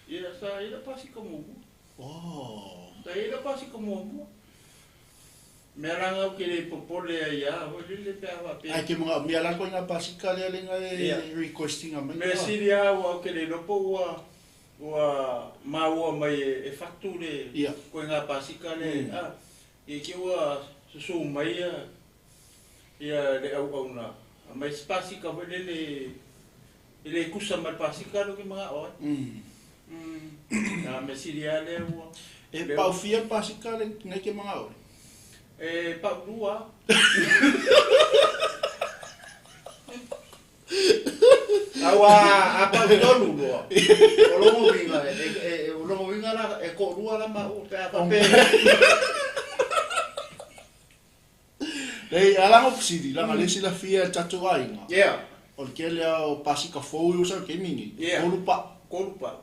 Ia sa i le pasika muamua. Oh. Sa i le pasika muamua. Mea langa au ke le popole ai a, hoi lele pe a wapea. Ai ke mga mea la ko ngā pasika le le ngai requesting a mai. Mea siri a ua au ke le lopo ua ua maua mai e fatu le koe ngā pasika le a. I ke ua susu mai ia ia le au au na. Mai se pasika hoi lele e le kusa mai pasika lo ke mga oe. Nā mea siri a le ua. E pau fia pasika le ngai ke mga oe. E pau lua. Aua a pau tolu lua. O longo winga, e o longo winga la e ko lua la ma o pe a pape. Nei ala ngo siri la ngale sila fia tatu ainga. Yeah. O ke le o pasika fou o sa ke mingi. Kolupa. Kolupa.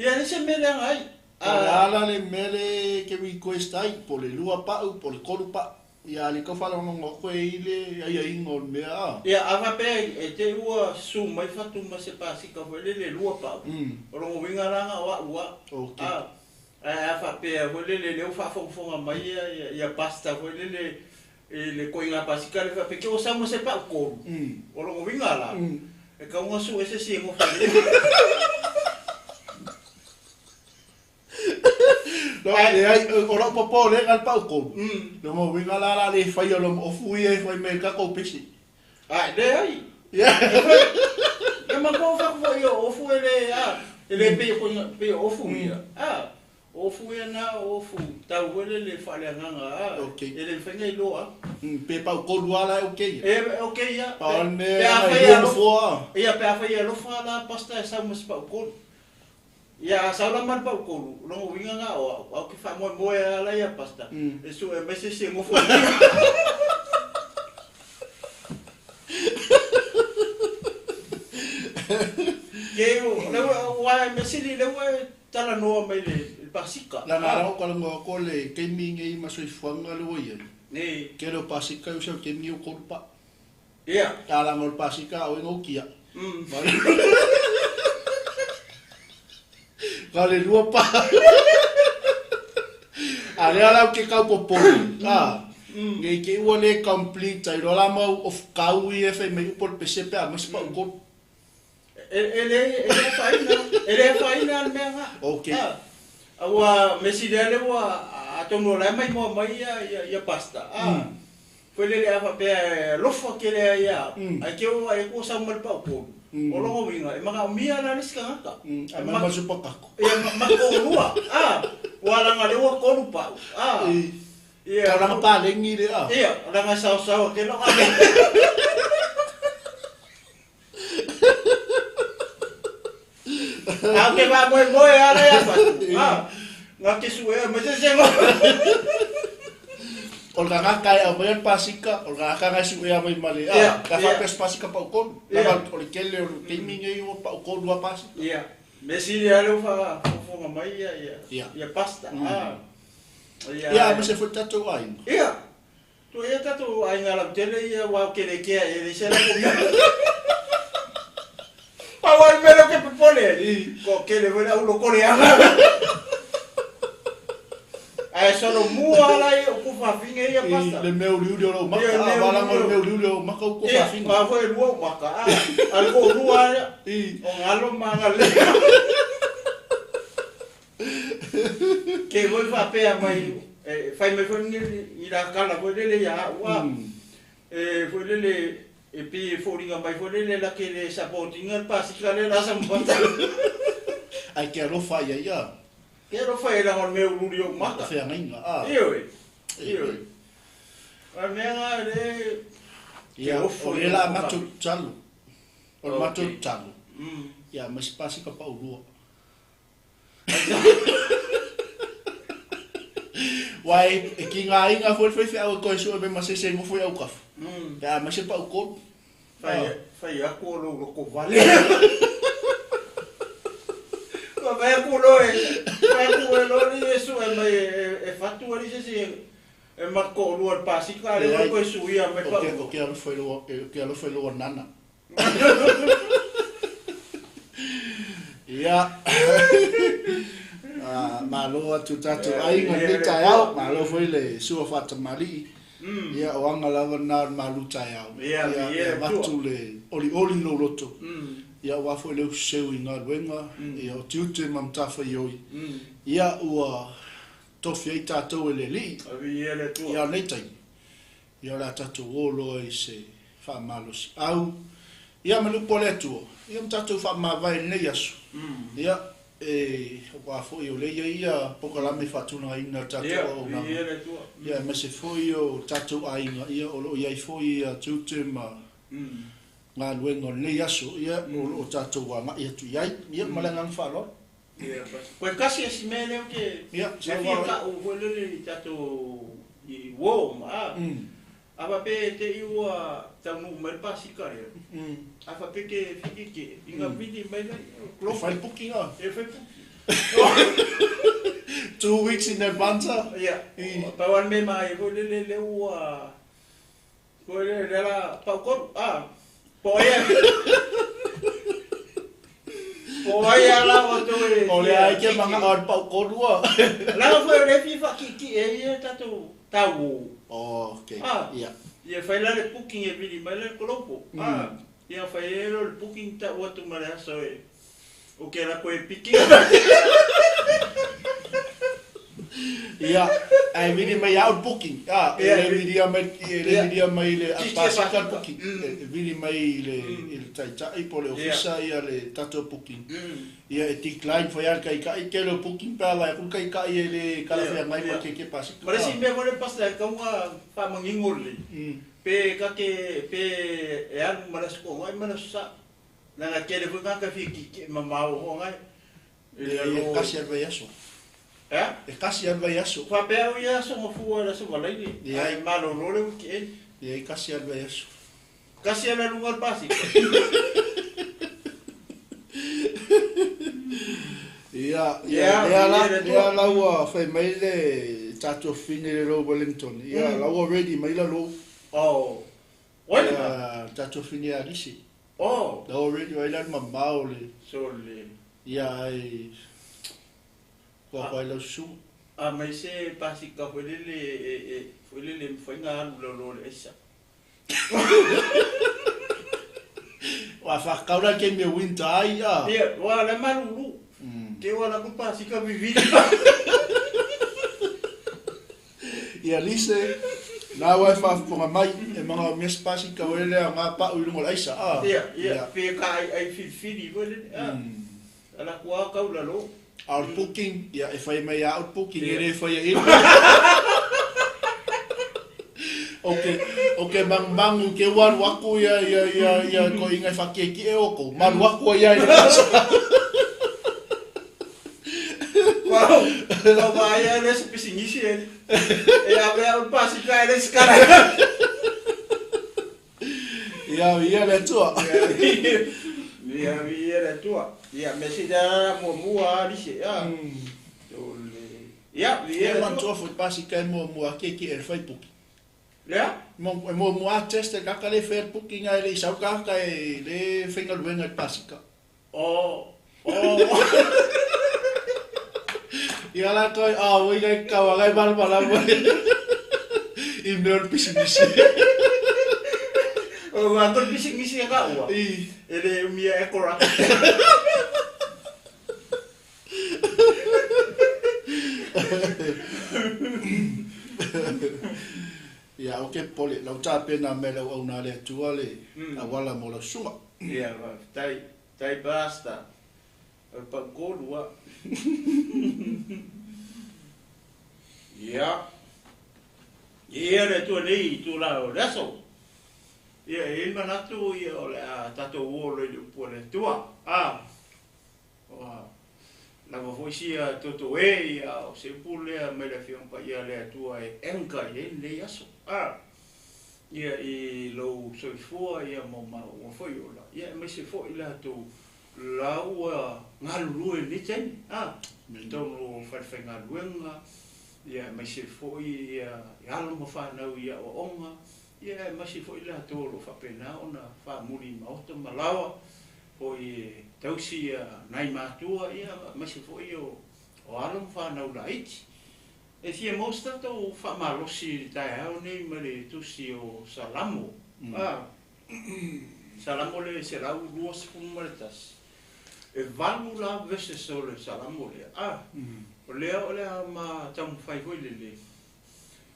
Ia le se mele ngai. Ala le mele ke request ai po le lua pau po le kolupa. Ia le ka whala ngo koe i le ai ai ngo mea. Ia ava pe e te ua su mai fatu ma se pasika foi le lua pau. O longo winga langa wa ua. Okay. A fa pe foi le le fa fonga mai ia ia pasta foi le le koinga pasika le fa pe ke o sa mo se pau kolu. O longo winga la. E ka unga su ese si ngo fa. No, le ai o ro popo le ngal pau kolu. No mo winga la la le fai o lo o fui e fai me ka ko pesi. Ah, le ai. Yeah. E ma ko fa ko yo o fu le a le pe ko pe o fu ia. Ah, o fu ia na o fu tau le le fa le nganga. Okay. E le fa ngai lo a. Pe pau kolu ala okay. E okay ia. Pa ne. Pe a fo. Ia pe a fa ia lo fa la pasta e sa mo se pau kolu. Ia sa la man pau kolu, longo winga nga o au ki fa mo moe ala ia pasta. E su e mese se ngo fo. Ke o le wa mese le wa tala noa mai le pasika. La na ro ko ngo ko le ke mi ngai ma soifuanga le wo ia. Nei. Ke lo pasika o se ke mi o kolupa. Ia. Tala mo pasika o ngo kia. Ka le lua pa. A le ala ke kau popoli. Ah. Ngai ke ua le complete ai lo la mau of kau i e fai mai upo le pese pe a mas pa uko. E le faina, e le faina al mea. Okay. Aua mesi le le ua a tono la mai mo mai ia pasta. Ah. Foi le a fa pe lofo ke le ia. Ai ke o ai ko sa mal pa uko. O longo winga, e maka mia la le skanga. A ma ma supa kako. Ia ma ko lua. Ah, wala nga le wa kolu pa. Ah. Ia ka pa lengi le a. Ia, langa sao sao ke lo ka. A ke va moe moe ala ia fa. Ah. Nga ke su e ma se se ngo. O nga kai a mai pasika, o nga ka su e a mai male. Ah, ka fa pes pasika pa ko. La o le kele o te mi ngai o pa ko lua pasika. Ia. Mesi le alo fa fonga mai ia ia pasta. Ah. Ia. Ia, ma se foi tatu ai. Ia. Tu ia tatu ai ngala tele ia wa ke le ke e le se la ko. Pa wa me lo ke popole. Ko ke le vola ulo ko le aga. Ai solo mua la i o kufa finga ia pasta. Le meu liuli o maka, a wala mo le meu liuli o maka o kufa finga. Ia, pa foi lua o maka. A ko lua ia. O ngalo manga le. Ke voi fa pea mai fai mai foi ni i la kala foi lele ia ua. E foi lele e pi foringa mai foi lele la ke le supportinga pasika le la sa mbata. Ai ke alofa ia ia. Ke alofa e la ngol meu luri o maka. Whea ngainga, a. Io e. Io e. A mea ngā le... Ia, o le la matu talo. O le matu talo. Ia, ma se pasika pa urua. Wai, e ki ngā inga foi foi whia au koe sua me ma se se ngo foi au kafu. Ia, ma se pa ukolu. Whai aku o lo ko vale. Vai ku lo e, vai ku e lo ni e su e mai e fatu ali se se E mato'olua le pasika a lea ua toe suia mai pa'u. Ou te alofa i lou, ou te alofa i lou anana. Ia. Malo atu tatou aiga i lenei taeao, malo foi le sua faatamalii. Ia o aga lava na o le malu taeao. Ia avatu le olioli i lou loto. Ia aua foi le ususeu i galuega, ia o tiute ma matafaioi. Ia ua tofi ai tatou e le Alii. Viia le Atua. Ia o lenei taimi, ia o le a tatou o loa i se faamalosiau, ia ma le upu a le Atua, ia ma tatou faamavae i lenei aso. Ia, e, aua foi o lea e i ai ia polokalame faatulagaina e le tatou auaunaga. Ia, viia le Atua. Ia aemaise foi o tatou aiga, ia o lo o i ai foi ia tiute ma galuega o lenei aso, ia o lo o tatou agai atu i ai. Ia ma le agaga faaaloalo. Koe tasi e si mea lea ou te fia ta'u foi lele i tatou i uo ma a. A faapea e te i ua taunuu mai le pasika lea, a faapea ke fiki ke inga vili mai lai. E fai booking a? E fai booking. 2 weeks in advance a? Ia, pau lava le mea manaia foi lele lea ua foi lele lea la pau tolu a. Po ai po ai a la o toe. O le ai ke manga o le pau tolu a. Leaga foi o lea e fia faatietie ai ia tatou tau. Oh, okay. Ia. Ia fai la le booking e vili mai la le kolopo. Ia fai ai loa le booking ta'u atu ma le aso e o ke ala koe piki. Ia, ae vili mai au le booking. A, e le vilia mai, e le vilia mai le pasika le booking. E vili mai i le i le taitai po o le ofisa ia le tatou booking. Ia e decline foi lava le taitai tele o booking pe a vaai atu le taitai e le talafeagai ma ke pasika. Ma le isi mea foi lea pastor e tatau ona faamanino lelei, pe ta te pe e alu ma le Aso Toonai ma le Aso Sa. Leaga e tele foi tagata e fia tietie mamao ho'ogai. Leai, e tasi lava le vaiaso. Ea? E tasi lava le vaiaso. Faapea au ia aso mafua i le aso Valaire, ae malolo le weekend. Leai, e tasi lava le vaiaso. Tasi lava le aluga o le pasika. Ia, ia, lea la, lea la ua fai mai le tatou fine le lou Wellington. Ia, la ua ready mai la lou. Oh. Oi le ma. Tatou fine alisi. Oh. La ua ready mai la le mamao le. Sole. Ia, ai, kua koa ai lau susuga. A mai se pasika foi lele e, foi lele e mafai ona alu lalo le aisa. Ua whakakau la ke mea winter ai a. Ia, ua le malulu. Ke ua la ku pasika vivili. Ia Lise, nā wai whaafofoga mai, e manga o mea se pasika o ele a ngā pa'u i lunga o le aisa, a. Ia, ia, pe ka ai ai filifili foi lele, a. Ala kua kau lalo. A o le booking, ia, e fai mai a au le booking, e le faia i O ke mangumangu ke ua alu aku ia ia ia ia ko inga e whakiekie o kou, malu aku ai ia i le kasa. Wow, kau vaai le se pisinisi e. E ave au le pasika e le sikara. Ia, ia le Atua. Ia, ia le Atua. Ia, me si da muamua a lise, ia. Ia, ia le Atua. Foi pasika e muamua ake ki e le whai puki. Lea? E muamua a test e kaka le whai puki ngā e le isau kaka e le whaingaluenga i pasika. Oh, oh. Ia la toi, a oi ngai kawa ngai malamalama i mea o le pisinisi. O ngā tolu pisinisi e ka ua. E le umia e kora. Ia, o ke pole, lau tāpena me lau au nā le atua le awala mo lau susuga. Ia, tai, tai basta. O le paukolu a. Ia. Ia le Atua nei i tulaga o le aso. Ia, e i ai le manatu ia o le a tatou o loa i le upu a le Atua. A, ua lava foi sia toto e, ia, o se upu lea mai le Afioga Paia a le Atua e anchor i ai lenei aso. A, ia i lou soifua ia ma maua foi ola, ia aemaise foi latou La ua galulue i lenei taimi, a, i totonu o falefaigaluega, Ia, aemaise foi ia alo ma fanau i aoaoga, ia aemaise foi latou o lo o faapena ona faamuli i maota ma laoa foi e tausi ia nai matua, ia aemaise foi o alo ma fanau laiti. E fia maua se tatou faamalosi i le taeao nei mai le Tusi o Salamo. A, Salamo le 121. E 8 la verses o le Salamo lea. A, o lea o le a ma taumafai foi lele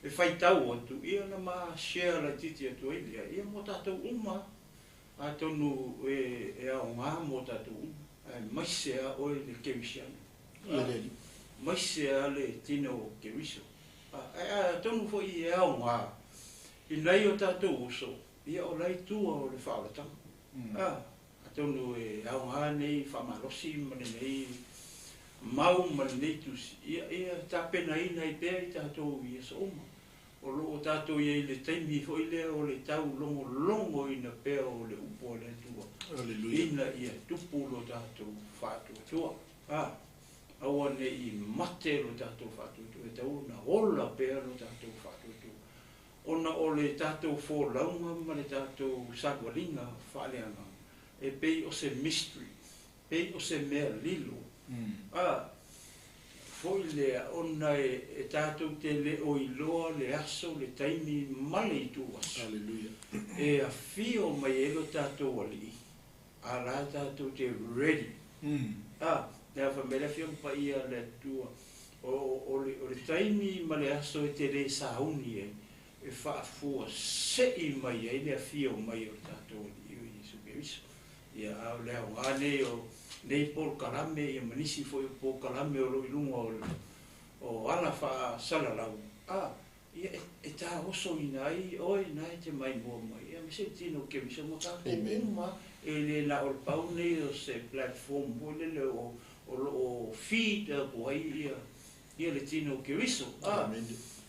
e faitau atu, ia ona ma share laitiiti atu ai lea, ia mo tatou uma. Atonu e aoga mo tatou uma, aemaise lava oe le kerisiano, aemaise lava le tino o Keriso. Ae atonu foi e aoga i nai o tatou uso, ia o la e i tua o le faaolataga. Atonu e aoga lenei faamalosi ma lenei mau ma lenei tusi, ia tapenaina ai pea i tatou i aso uma. O lo o tatou i ai i le taimi foi lea o le taulogologoina pea o le upu a le Atua, ina ia tupu lo tatou faatuatua. Aua ne i mate lo tatou faatuatua, e tatau ona ola pea lo tatou faatuatua, ona o le tatou folauga ma le tatou savaliga faaleagaga e pei o se mystery, pei o se mea lilo. Foi lea ona e tatou te le o iloa le aso, le taimi ma le ituaso e afio mai ai lo tatou Alii, a la tatou te ready. Le a fai mai le Afioga Paia a le Atua, o le taimi ma le aso e te le sauni ai, e faafuasei mai ai le afio mai o le tatou Alii o Iesu Keriso. Ia, a o le aoga nei o nei polokalame, ia ma nisi foi o polokalame o lo o i luga o ala faasalalau, ia e taosoina ai oe na e te maimoa mai, ia aemaise le tino o Keriso ma tatou uma, e le na o le pau nei o se platform foi lele o lo o feed atu ai ia le tino o Keriso,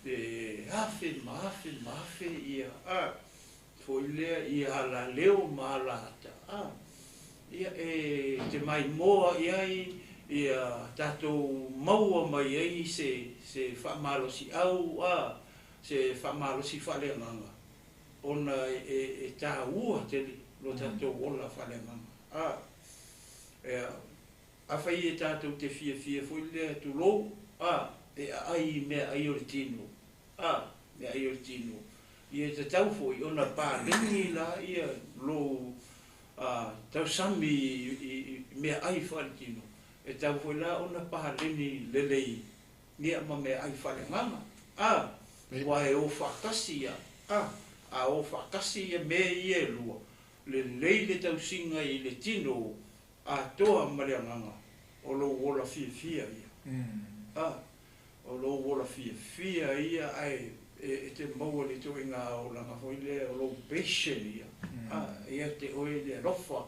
e afe ma afe ma afe ia, foi lea ia ala leo ma ala ata, ia e te maimoa i ai, ia tatou maua mai ai se faamalosiau, se faamalosi faaleagaga, ona e taua tele lo tatou ola faaleagaga. Afai e tatou te fiafia foi lea tulou, e aai i mea ai o le tino, mea ai o le tino, ia tatau foi ona paleni la ia lou tausami i mea ai faaletino, e tau foi la ona paleni lelei ia ma mea ai faaleagaga. Ua e o faatasi ia, a o faatasi ia mea ia e lua, lelei le tausiga i le tino atoa ma le agaga o lou ola fiafia ia. O lou ola fiafia ia, ae e te maua le ituaiga olaga foi lea o lou patient ia. Ia te oe le alofa,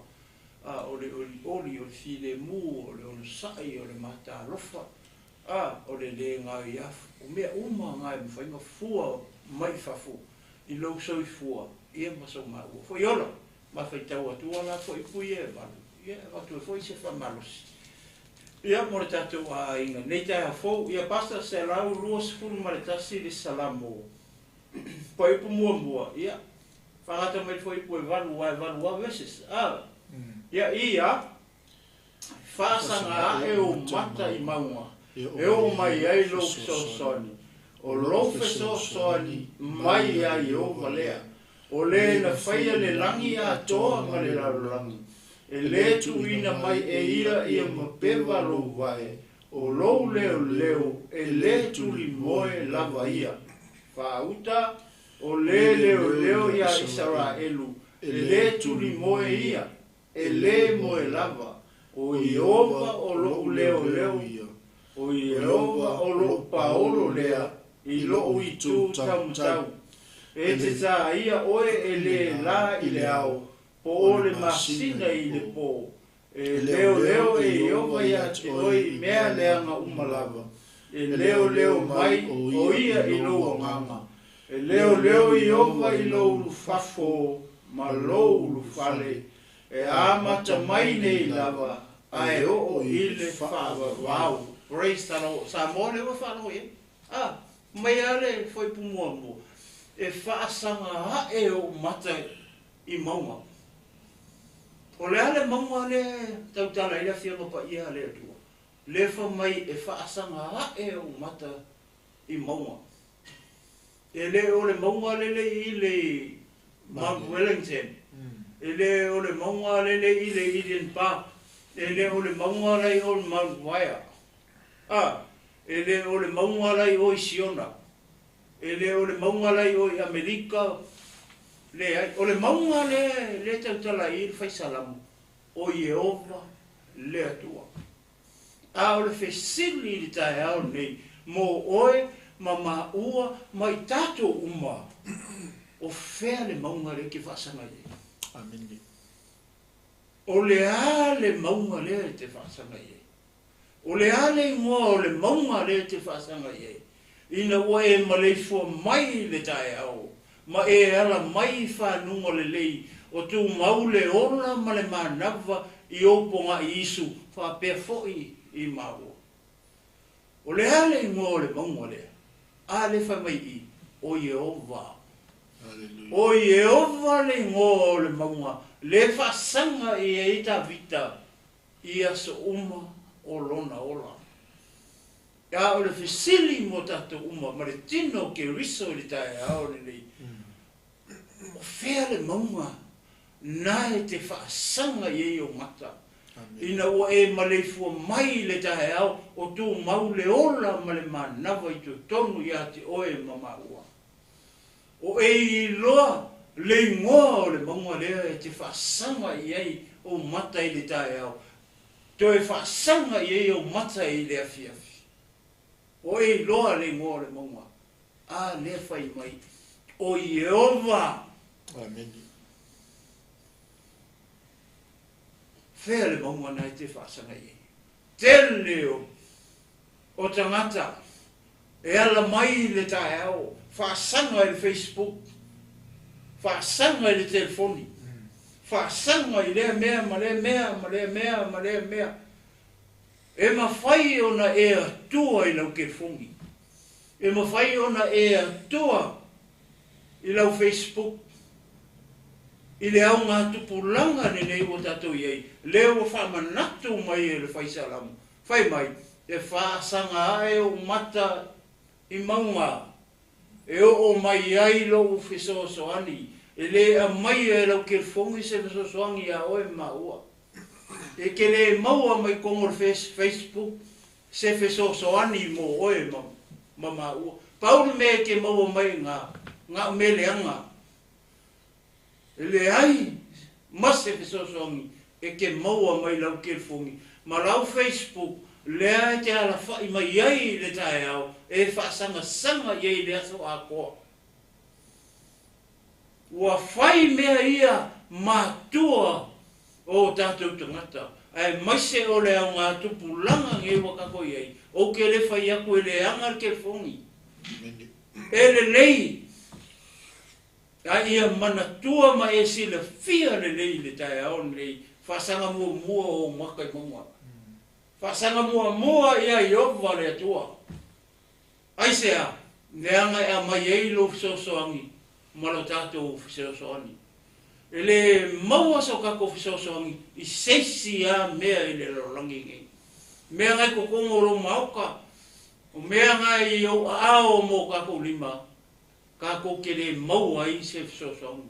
o le olioli, o le filemu, o le onosai, o le matalofa, o le le gaoiafu. O mea uma nga e mafai ona fua mai fafo i lou soifua, ia ma sou maua foi ola. Ma faitau atua la foi pui e valu, ia avatu ai foi se faamalosi. Ia mo le tatou aiga nei taeao fou, ia Pastor 121 le Salamo. Fuaiupu muamua, ia faagata mai le fuaiupu e 8, aua e 8 lava verses. Ia ia faasaga ae ou mata i mauga, e oo mai ai lou fesoasoani, o lou fesoasoani mai ia Ieova lea, o le na faia le lagi atoa ma le lalolagi, e lē tuuina mai e ia ia mapeva lou vae, o lou leoleo e lē tulimoe lava ia. Faauta, o lē leoleo iā Isaraelu, e lē tulimoe ia, e lē moe lava, o Ieova o loʻu leoleo, o Ieova o loʻu paolo lea i loʻu itu taumatau. E te tāia oe e lē lā i le ao, po o le masina i le pō. E leoleo e Ieova iā te oe i mea leaga uma lava. E leoleo mai o ia i lou agaga. E leoleo Ieova i lou ulufafo ma lou ulufale. E amata mai nei lava, ae oo i le faavavau. Praise the Lord. Samoa lea ua faalogo i ai. A, mai lava le fuaiupu muamua, E faasaga ae ou mata i mauga. O le a le mauga lea e tautala ai le Afioga Paia a le Atua? Lea fai mai e faasaga ae ou mata i mauga. E le o le mauga lele i le Mount Wellington, e le o le mauga lele i le Eden Park, e le o le mauga la i o i Mount Vaea, a, e le o le mauga la i o i Siona, e le o le mauga la i o i Amerika, leai, o le mauga lea lea e tautala i ai le Fai Salamo, o Ieova le Atua. A o le fesili i le taeao lenei mo oe ma maua ma i tatou uma, o fea le mauga lea e te faasaga i ai? Amene. O le a le mauga lea e te faasaga i ai? O le a le igoa o le mauga lea e te faasaga i ai? Ina ua e maleifua mai i le taeao, ma e ala mai i fanuga lelei o tumau le ola ma le manava i ou pogaʻi isu faapea foi i maua. O le a le igoa o le mauga lea? A lea fai mai i i, O Ieova. O Ieova le igoa o le mauga lea e faasaga i ai Tavita i aso uma o lona ola. A o le fesili mo tatou uma ma le tino o Keriso i le taeao lenei, o fea le mauga na e te faasaga i ai ou mata, ina ua e maleifua mai i le taeao o tumau le ola ma le manava i totonu ia te oe ma maua? O e iloa le igoa o le mauga lea e te faasaga i ai ou mata i le taeao, Toe faasaga i ai ou mata i le afiafi. O e iloa le igoa o le mauga, a lea fai mai, O Ieova! Amene. Fea le mauga na e te faasaga i ai? Tele o, o tagata E ala mai i le taeao, faasaga i le Facebook, faasaga i le telefoni, faasaga i lea mea ma lea mea ma lea mea ma lea mea. E mafai ona e atua i lau telefoni. E mafai ona e atua i lau Facebook i le augatupulaga lenei ua tatou i ai, lea ua faamanatu mai e le Fai Salamo, Fai mai, e faasaga ae ou mata i mauga e oo mai ai lou fesoasoani, e le aumaia e lau kelifogi se fesoasoani iā oe ma maua. E te le maua mai totonu o le Facebook se fesoasoani mo oe ma maua. Pau le mea e te maua mai i ina, na o mea leaga. E leai ma se fesoasoani e te maua mai lau telefoni ma lau Facebook lea e te alafai mai ai i le taeao e faasagasaga i ai i le aso atoa. Ua fai mea ia matua o o tatou tagata, aemaise o le augatupulaga nei ua tatou i ai, ou te le fai atu e leaga le telefoni. E lelei A ia manatua ma e silafia lelei i le taeao lenei faasaga muamua o ou mata i mauga. Faasaga muamua ia Ieova le Atua. Aisea? Leaga e aumai ai lou fesoasoani ma lo tatou fesoasoani. E le maua so tatou fesoasoani i se isi lava mea i le lalolagi nei. Mea na i totonu o lou maota, o mea na i ou aao ma o tatou lima, Tatou te le maua ai se fesoasoani.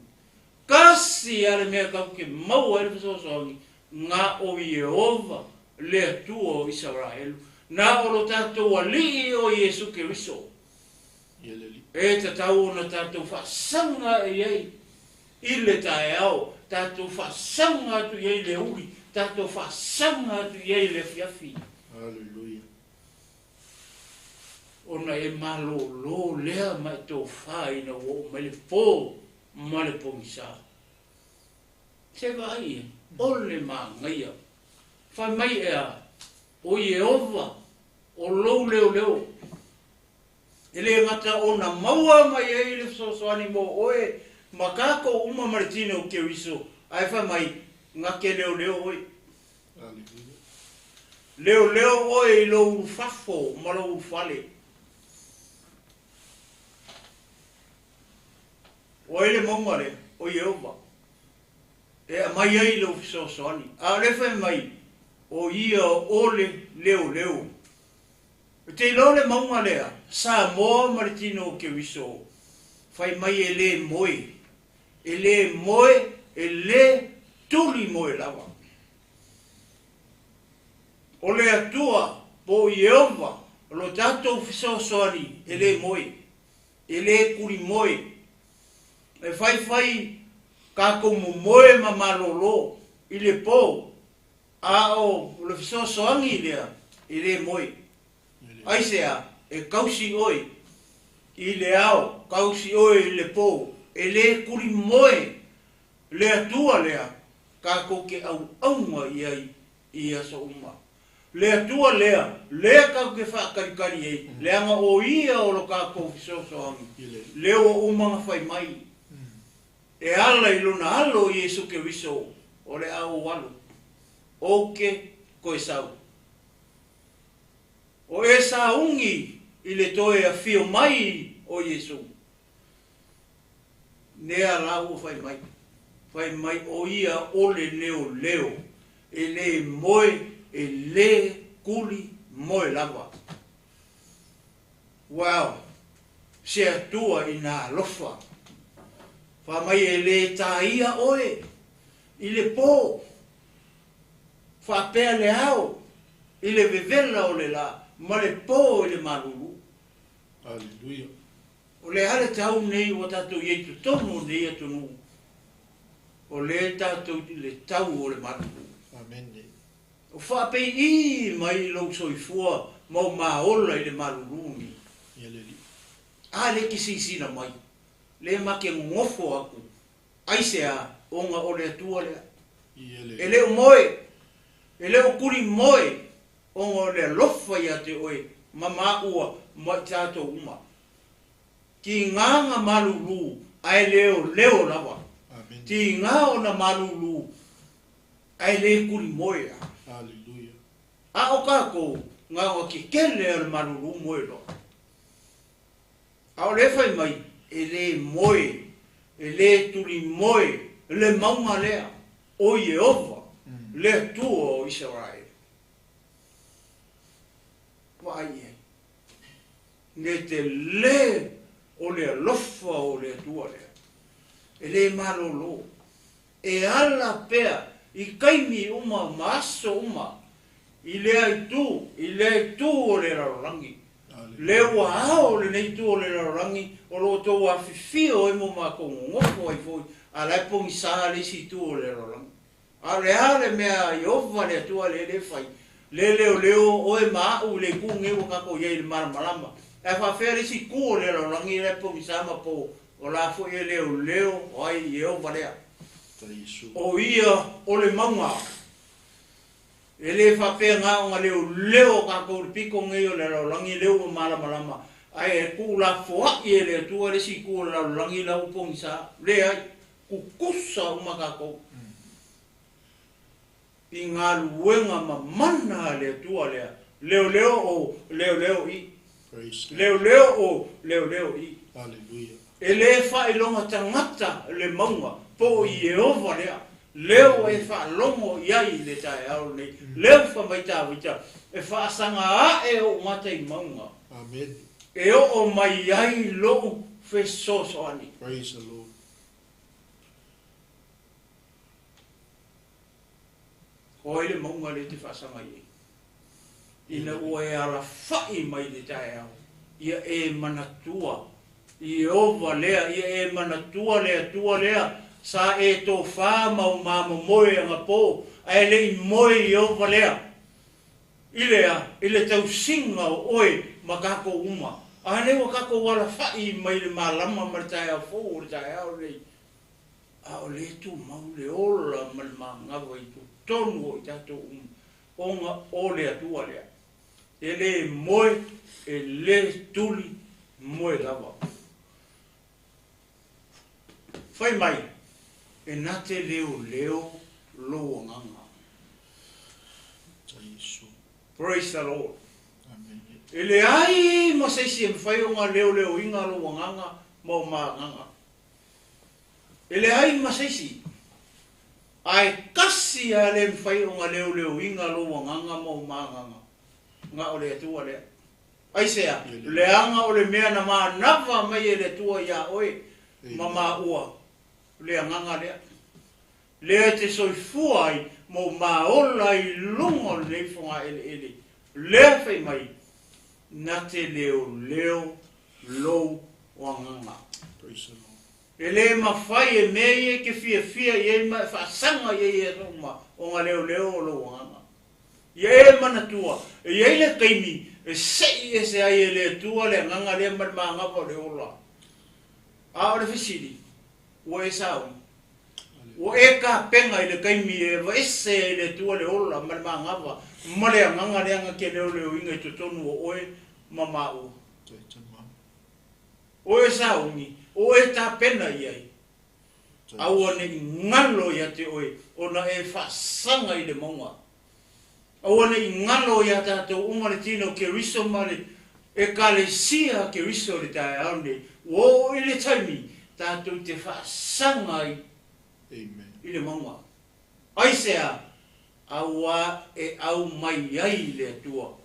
Tasi lava le mea tatou te maua ai le fesoasoani, na o Ieova le Atua o Isaraelu, na o lo tatou Alii o Iesu Keriso. E tatau ona tatou faasaga i ai i le taeao, tatou faasaga atu i ai i le aoauli, tatou faasaga atu i ai i le afiafi. Hallelujah. Ona e malōlō lea ma e tofa ina ua oo mai le pō ma le pogisa. Se vaai e, o le manaia. Fai mai ea, O Ieova, o lou leoleo. E le gata ona maua mai ai le fesoasoani mo oe ma kākou uma ma le tino o Keriso, ae fai mai, na te leoleo oe. Leoleo oe i lou ulufafo ma lou ulufale. O ai le mauga lea? O Ieova. E aumai ai lou fesoasoani. A o lea e fai mai, o ia o le leoleo. Ou te iloa le mauga lea, Samoa ma le tino o Keriso, fai mai e le moe, e le moe, e le tuli moe lava. O le Atua po o Ieova lo tatou fesoasoani e le moe, e le kuli moe. E faifai kakou momoe ma malolo i le po, a o le fesoasoani lea e le moe. Aisea? E kausi oe i le ao, kausi oe i le po, e le kuli moe le Atua lea kakou te auauga i ai i aso uma. Le Atua lea, lea kakou te faakalikali ai, leaga o Ia o lo kakou fesoasoani, lea ua uma ona fai mai, e ala i Lona Alo Iesu Keriso, o le a ou alu, ou te toe sau. O e sauni i le toe afio mai o Iesu. Nea la ua fai mai, fai mai o ia o le leoleo, e le moe, e le kuli moe lava. Wow! Se Atua i na alofa. Fa mai e le tāia oe i le pō, faapea le ao i le vevela o le la ma le pō i le malulu. Hallelujah. O le a le tau nei ua tatou i ai totonu o nei atunuu, o lea tatou i le tau o le malulu. Amen. O faapei'i mai lou soifua ma o maola i le malulu nei. Ia le Alii. A le ke silasila mai, le ma ke nofo aku, aisea ona o le Atua lea. Ia le E le o moe, e le o kuli moe, ona o le alofa ia te oe, ma maua ma i tatou uma. Tiga na malulu, ae leoleo lava. Amen. Tiga ona malulu, ae le kuli moe a. Hallelujah. A o kakou, na ona kekele o le malulu moe loa. A o le fai mai, e le moe, e le tuli moe, le mauga lea, o Ieova, le Atua o Isaraele. Vaai i ai. Ne te le o le alofa o le Atua lea. E le malolo. E ala pea i kaimi uma ma aso uma i lea itu, i lea itu o le lalolagi. Le ua ao lenei itu o le lalolagi o lo o outou afifio ai mo makou nonofo ai foi, a la e pogisa le isi itu o le lalolagi. A o le a le mea Ieova le Atua lea le fai, le leoleo oe ma a'u i le itu nei ua kakou i ai i le malamalama. Ae faafefea le isi itu o le lalolagi la e pogisa ma po o la foi e leoleo ai Ieova lea. O ia o le mauga. E le faapea na ona leoleo o kakou i le pito nei o le lalolagi lea ua malamalama, ae e tuulafoa'i e le Atua le isi itu o le lalolagi la ua pogisa. Leai, tutusa uma kakou i galuega mamana a le Atua lea, leoleo o leoleo i. Praise God. Leoleo o leoleo i. Hallelujah. E le faailoga tagata le mauga po o Ieova lea, lea ua e faalogo i ai i le taeao lenei, lea ua fai mai Tavita, e faasaga ae ou mata i mauga. Amen. E oo mai ai lou fesoasoani. Praise the Lord. O ai le mauga lea e te faasaga i ai? Ina ua e alafa'i mai i le taeao, ia e manatua Ieova lea, ia e manatua le Atua lea sa e tofā ma ou mamomoe agapō, ae le i moe Ieova lea i le a? I le tausiga o oe ma kakou uma. A lea ua kakou alafa'i mai i le malama ma le taeao fou o le taeao lenei, a o lea e tumau le ola ma le magava i totonu o i tatou uma, ona o le Atua lea. E le moe, e le tuli moe lava. Fai mai, e na te leoleo lou agaga. Praise the Lord. Amen. E leai ma se isi e mafai ona leoleoina lou agaga ma o ma agaga. E leai ma se isi, ae tasi lava le mafai ona leoleoina lou agaga ma ou magaga, na o le Atua lea. Aisea? Leaga o le mea na manava mai e le Atua iā oe ma maua, le agaga lea. Lea e te soifua ai ma ou maola ai i luga o lenei fogaeleele, lea fai mai, na te leoleo lou agaga. E le mafai e mea ia e te fiafia i ai ma e faasaga i ai i aso uma ona leoleo o lou agaga. Ia e manatua, e i ai le taimi e sei ese ai e le Atua le agaga lea ma le manava o le ola. A o le fesili, ua e sauni? Ua e tapena i le taimi e aveese ai e le Atua le ola ma le manava ma le agaga lea na te leoleoina i totonu o oe ma maua? O e sauni, o e tapena i ai, aua ne i galo ia te oe ona e faasaga i le mauga. Aua ne i galo iā tatou uma le tino o Keriso ma le Ekalesia a Keriso i le taeao nei, ua oo i le taimi tatou te faasaga ai i le mauga. Aisea? Auā e aumai ai le Atua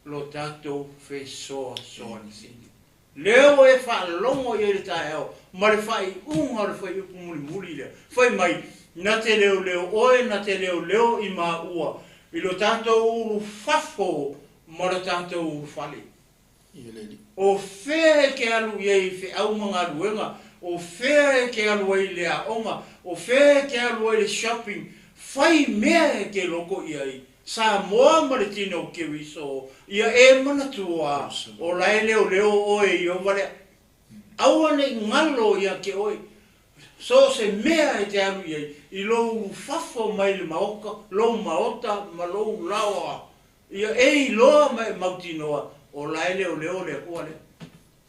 lo tatou fesoasoani sili. Lea ua e faalogo i ai i le taeao ma le faaiuga o le fuaiupu mulimuli lea, fai mai, Na te leoleo oe, na te leoleo i maua i lo tatou ulufafo ma lo tatou ulufale. O fea e te alu i ai i feau ma galuega? O fea e te alu ai i le aoga? O fea e te alu ai i le shopping? Fai mea e te loko i ai. Samoa ma le tino o Keriso, ia e manatua, o la e leoleo oe i ova lea. Aua ne i galo ia te oe, so o se mea e te alu i ai, i lou ulufafo mai le maota, lou maota ma lou laoa, ia e iloa ma e mautinoa, o la e leoleo le Atua lea.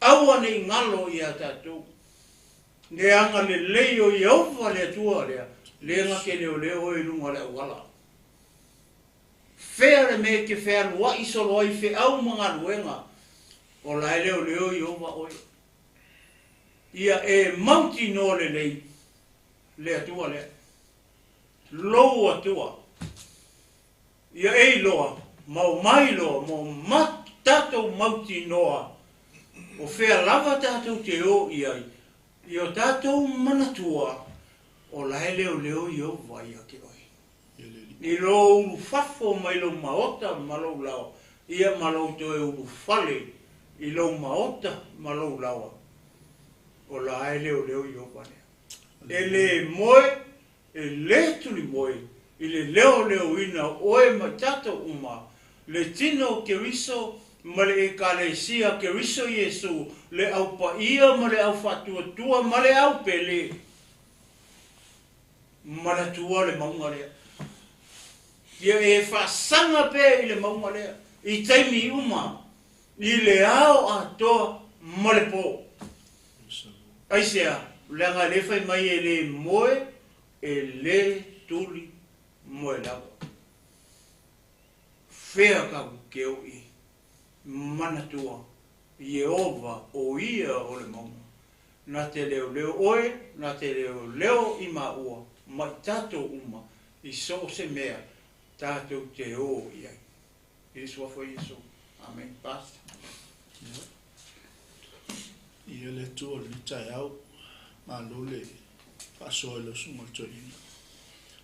Aua ne i galo ia tatou. Le agalelei o Ieova le Atua lea, lea na te leoleo oe i luga o le auala. Fea le mea e te fealuai solo ai feau ma galuega, o la e leoleo Ieova oe. Ia e mautinoa lelei le Atua lea, lou Atua. Ia e iloa, ma o mailoa, ma o tatou mautinoa, o fea lava tatou te o i ai, i o tatou manatua, o la e leoleo Ieova ia te oe. I lou ulufafo mai lou maota ma lou laoa, ia ma lou toe ulufale i lou maota ma lou laoa, o la e leoleo Ieova lea. E le moe, e le tulimoe i le leoleoina o oe ma i tatou uma, le tino o Keriso ma le Ekalesia Keriso Iesu, le Au Paia ma le Au Faatuatua ma le Au Pele. Manatua le mauga lea. Ia e faasaga pea i le mauga lea i taimi uma, i le ao atoa ma le po. Aisea? Leaga e le fai mai e le moe, e le tuli moe lava. Fea tatou te o i ai? Manatua, Ieova o ia o le mauga. Na te leoleo oe, na te leoleo i maua ma i tatou uma i so o se mea tatou te o i ai. I le Suafa o Iesu. Amene. Pastor. Ia. Ia le Atua o lenei taeao, malo le faasoa i lau Susuga i le Toeaina.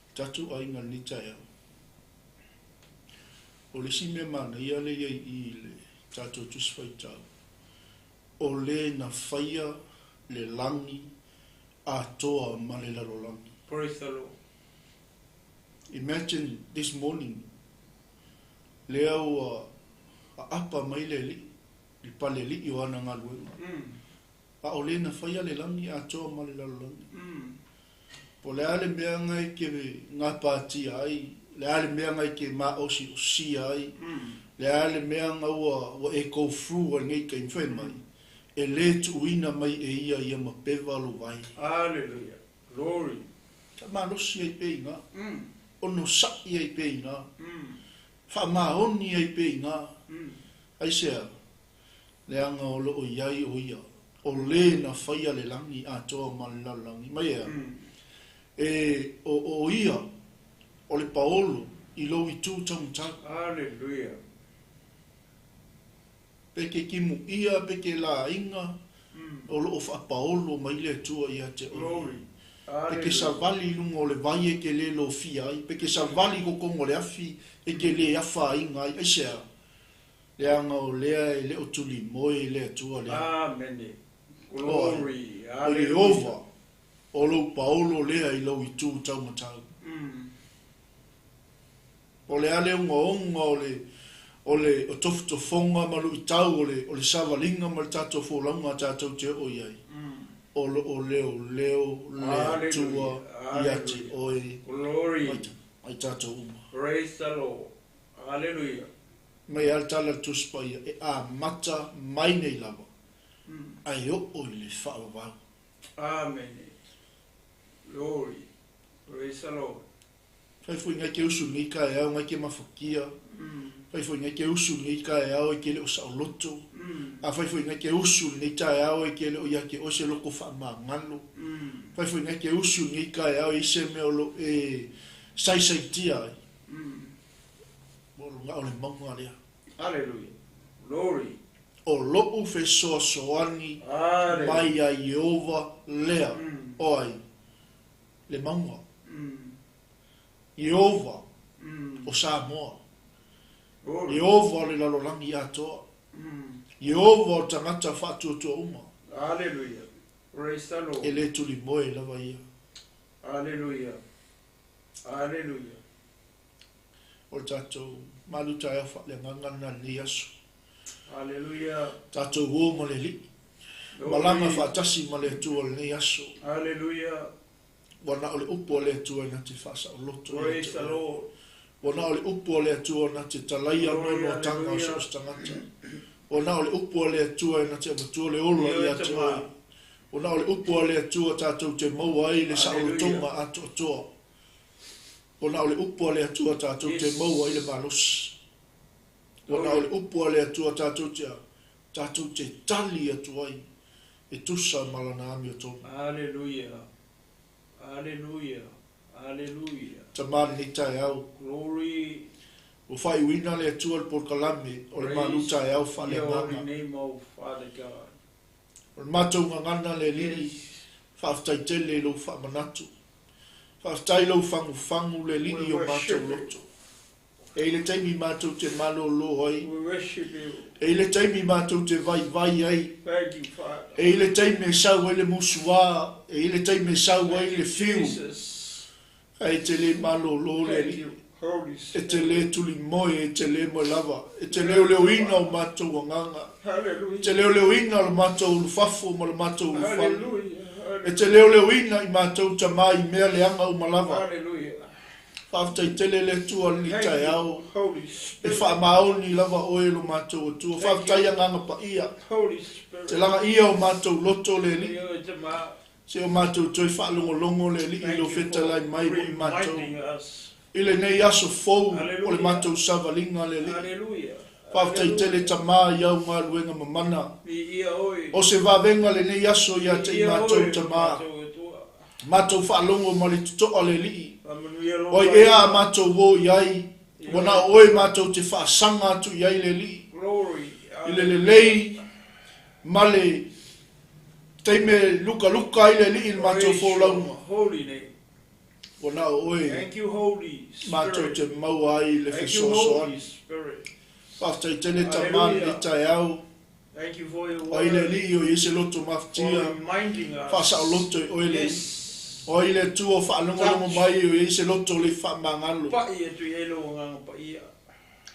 O tatou aiga i lenei taeao, o le isi mea manaia lea i ai i i le tatou Tusi Faitau, O le na faia le lagi atoa ma le lalolagi. Praise the Lord. Imagine this morning, lea ua aapa mai le Alii, le pale alii o ana galuega. A o le na faia le lagi atoa ma le lalolagi. Po o le a le mea na e te gapatia ai, le a le mea na e te maosiosia ai, le a le mea na ua ua e go through ai nei taimi, fai mai, e le tuuina mai e ia ia mapeva lou vae. Hallelujah. Glory. Faamalosi ai pea i ina. Onosai ai pea i ina. Faamaoni ai pea i ina. Aisea? Leaga o lo o i ai o ia. O lē na faia le lagi atoa ma le lalolagi. Mai ea? E, o, o Ia o le paolo i lou itu taumatau. Aleluia. Pe ke kimuia, pe ke laiga, o loo faapaolo mai le Atua ia te oe. Glory. Pe ke Aleluia. savali i luga o le vai e ke lē lofia ai, pe ke savali i totonu o le afi e ke lē afaina ai. Aisea? Leaga o lea e le o tulimoe i le Atua lea. Amene. O ai? Glory. O Aleluia. Ieova, o lou paolo lea i lou itu taumatau. O le a le ogaoga o le o le o tofotofoga ma luitau o le o le savaliga ma le tatou folauga tatou te oo i ai, o loo leoleo le Atua Hallelujah. ia te Hallelujah. oe Glory. ma i tatou uma. Praise the Lord. Hallelujah. Mai a le tala le Tusi Paia e amata mai nei lava, ae oo i le faavavau. Amen. Glory. Praise the Lord. Fai foi ngai ke usu nei taeao ngai ke mafakia. Fai foi ngai ke usu nei taeao e ke le o saoloto. A fai foi ngai ke usu nei taeao e ke le o ia ke o se loko faamagalo. Fai foi ngai ke usu nei taeao i se mea o lo e saisaitia ai. Ua luga o le mauga lea. Hallelujah. Glory. O lou fesoasoani Hallelujah. mai ia Ieova lea. O ai? Le mauga. Ieova o Samoa. Glory. Ieova o le lalolagi atoa. Ieova o tagata faatuatua uma. Hallelujah. Praise the E Lord. lē tulimoe lava ia. Hallelujah. Hallelujah. O le tatou malu taeao faaleagaga lena lenei aso. Hallelujah. Tatou ō ma le Alii. Malaga faatasi ma le Atua o lenei aso. Hallelujah. Ua na o le upu a le Atua e na te faasaoloto ia Praise te the oe. Lord. Ua na o le upu a le Atua na te talaia Glory, noanoataga o so hallelujah. o se tagata. Ua na o le upu a le Atua e na te avatua le ola Ioe ia te tama. oe. Ua na o le upu a le Atua tatou te maua ai le Hallelujah. saolotoga atoatoa. Ua na o le upu a le Atua tatou te Yes. maua ai le malosi. Ua na o le upu a le Atua tatou te tatou te tali atu ai e tusa ma lana amiotonu. Hallelujah. Hallelujah. Hallelujah. Tamā lenei taeao. Glory. Ua faaiuina le Atua le polokalame o le malu Praise taeao your holy faaleagaga. name, O Father God. O le matou gagana le Alii, Yes. faafetai tele i lou faamanatu. Faafetai lou fagufagu le Alii We i o matou worship you. loto. E i le taimi matou te malōlō ai. We worship you. E i le taimi matou te vaivai ai. Thank you, Father. E i le taimi e sau ai le musuā. E i le taimi e sau ai Thank le you, fiu. Jesus. Ae te lē malōlō le Thank Alii. you, Holy E te Spirit. lē tulimoe, e te lē moe lava. E te leoleoina o matou agaga. E te Hallelujah. leoleoina o le matou ulufafo ma le matou ulufale. Hallelujah. E te leoleoina i matou tamā i mea leaga uma lava. Hallelujah. Faafetai tele le Atua lenei Thank taeao. you, Holy E Spirit. faamaoni lava oe lo matou Atua. Thank Faafetai you. agaga paia. Holy Te Spirit. lagaia o matou loto le Alii. Ioe tama. Se o matou toe faalogologo le Alii i Thank lo you fetalai for mai mo i matou. reminding us. I lenei aso fou o le Hallelujah. matou savaliga le Alii. Hallelujah. Faafetai tele tamā i au galuega mamana. Viia oe. O se vavega lenei aso ia te i Viia matou oe, tamā. matou Atua. Matou faalogo ma le totoa le Alii. Faamanuia lou Oi ea a matou o i ai. Ua na o oe matou te faasaga atu i ai le Alii. Glory. I le lelei ma le taimi e lukaluka ai le Alii i le matou Praise your folauga. Holy name. Ua na o oe Thank you, Holy matou Spirit. te maua ai le Thank you, Holy fesoasoani. Spirit. Faafetai tele tamā Hallelujah. lenei taeao. Thank you for your Ai le word. Alii o i se loto For mafatia. reminding us. Faasaoloto i oe le Alii. Yes. O ai le Atua o faalogologo mai o i ai se loto le faamagalo. Pa'i atu i ai lou agaga paia.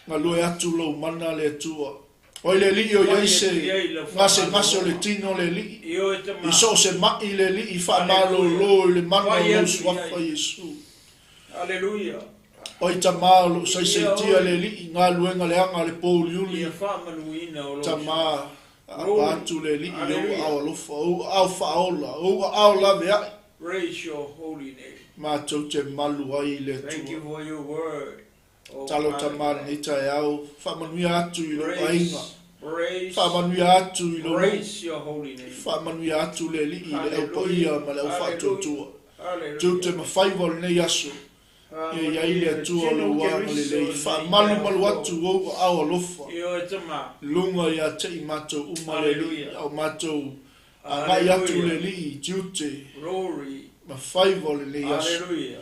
Galue atu lou mana le Atua. O ai le Alii o i ai se gasegase o le tino le Alii. Ioe tama. I so o se mai le Alii faamalōlō i le mana o lou suafa Iesu. Hallelujah. O ai tamā o loo saisaitia le Alii galuega leaga le pouliuli. Ia faamanuina o lou Tamā aapa atu le Alii i ou aao alofa, ou aao faaola, ou aao laveai. Praise your holy name. Matou te malu ai i le Thank you Atua. for your word. O Talo Father tamā God. lenei taeao, faamanuia atu i lou Praise aiga. Praise, Faamanuia atu i lou nuu. praise your holy name. Faamanuia atu le Alii i le au Hallelujah. paia ma le au faatuatua. Hallelujah. Tiute ma faiva o lenei aso. Ia i ai le Atua o lou agalelei. Faamalumalu atu ou aao alofa. Ioe tama. Luga ia te i matou uma le Alii. Hallelujah. A o matou agai atu le Hallelujah. Alii i tiute Glory. ma faiva o lenei aso. Hallelujah.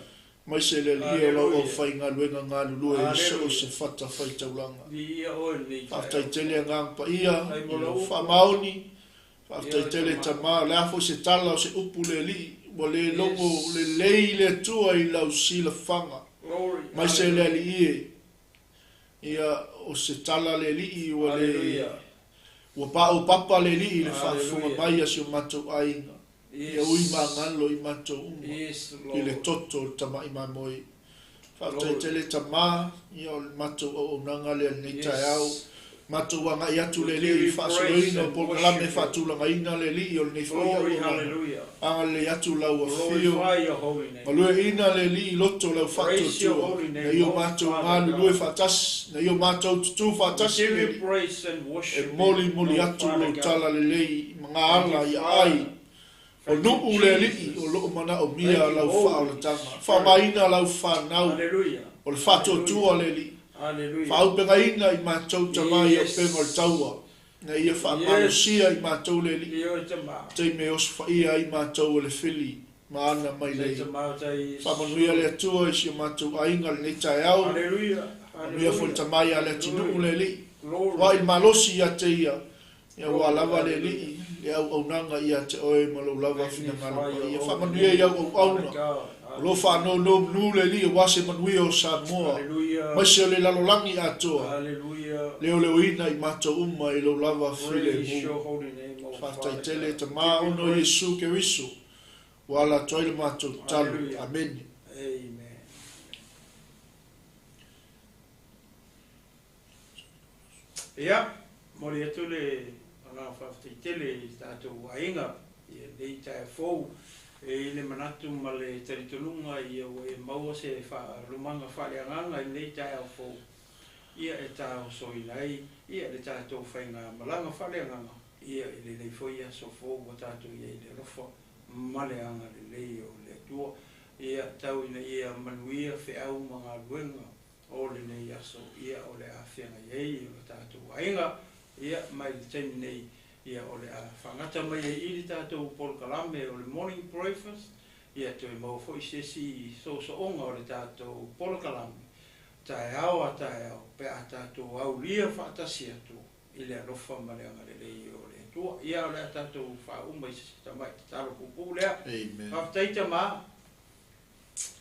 Maise le Alii o lau Hallelujah. aufaigaluega galulue i so o Hallelujah. se fatafaitaulaga. Viia oe lenei Faafetai taeao. tele agaga paia Faafetai mo i lau lau upu. faamaoni. Faafetai Ioe tele tama. tamā, o le a foi se tala o se upu le Alii, ua le logo Yes. lelei le Atua i lau silafaga. Glory. Maise le Hallelujah. Alii e, ia o se tala le Alii ua le Hallelujah. ua paopapa le Alii i le faafofoga Hallelujah. mai a si o matou aiga. Ia ui Yes. magalo i matou uma Yes, i le Lord. toto o le tama'i mamoe. Faafetai Glory. tele tamā, ia o le matou auaunaga lea lenei taeao. Yes. Matou agai atu We le give Alii i you praise faasoloina o and polokalame worship you. faatulagaina le Alii o lenei foi Glory, auaunaga. hallelujah. Agalelei atu lau afio. Glorify your holy name. Malueina le Alii i loto lau Praise your faatuatua. holy Na name, ia o O matou Father galulue God. faatasi, na ia o matou tutū We faatasi give le you Alii. praise and E worship moli you, moli O atu Father lou God. tala lelei ma ngā Thank ala you, i aai. Father. O Thank you, nuu le Alii o Jesus. loo manaomia Thank you, lau Holy faaolataga. Spirit. Faamāina lau fanau. Hallelujah. O le faatuatua le Alii. Hallelujah. Faaupegaina i matou tamā i Yes. auupega o le taua. Na ia faamalosia i matou le Alii. Ioe tama. Taimi e osofaia ai matou e le fili ma ana mai Tai lei. tama tai. Faamanuia le Atua i si o matou aiga lenei taeao. Hallelujah. Manuia foi le Hallelujah. tamā ia le atunuu le Alii. Glory. Ua i le malosi ia te ia. Ia ua lava le Hallelujah. Alii le auaunaga ia te oe ma lou lava finagalo Magnify paia. your holy Faamanuia i name, au Father auauna. God. O lo faanonomanu le Alii aua se manuia o Samoa. Hallelujah. Maise o le lalolagi atoa. Hallelujah. Leoleoina i matou uma i lou lava Praise filemu. your holy name, O Faafetai Father tele God. tamā Give you ona o praise. Iesu Keriso. Ua ala atu ai le matou tatalo. Hallelujah. Amene. Amen. Ia, momoli atu le agaga faafetai tele i tatou aiga ia lenei taeao fou. E i le manatu ma le talitonuga ia ua e maua se faalumaga faaleagaga i lenei taeao fou. Ia e taosoina ai ia le tatou faigamalaga faaleagaga ia i lenei foi aso fou ua tatou iai i le alofa ma le agalelei o le Atua. Ia tau ina ia manuia feau ma galuega o lenei aso ia o le a feagai ai o le tatou aiga ia mai le taimi nei ia o le a faagata mai ai i le tatou polokalame o le morning breakfast ia toe maua foi se isi soosooga o le tatou polokalame taeao a taeao pe a tatou aulia faatasi atu i le alofa ma le agalelei o le Atua. Ia o le a tatou faauma i se tamai tatalo puupuu lea. Amen. Faafetai tamā,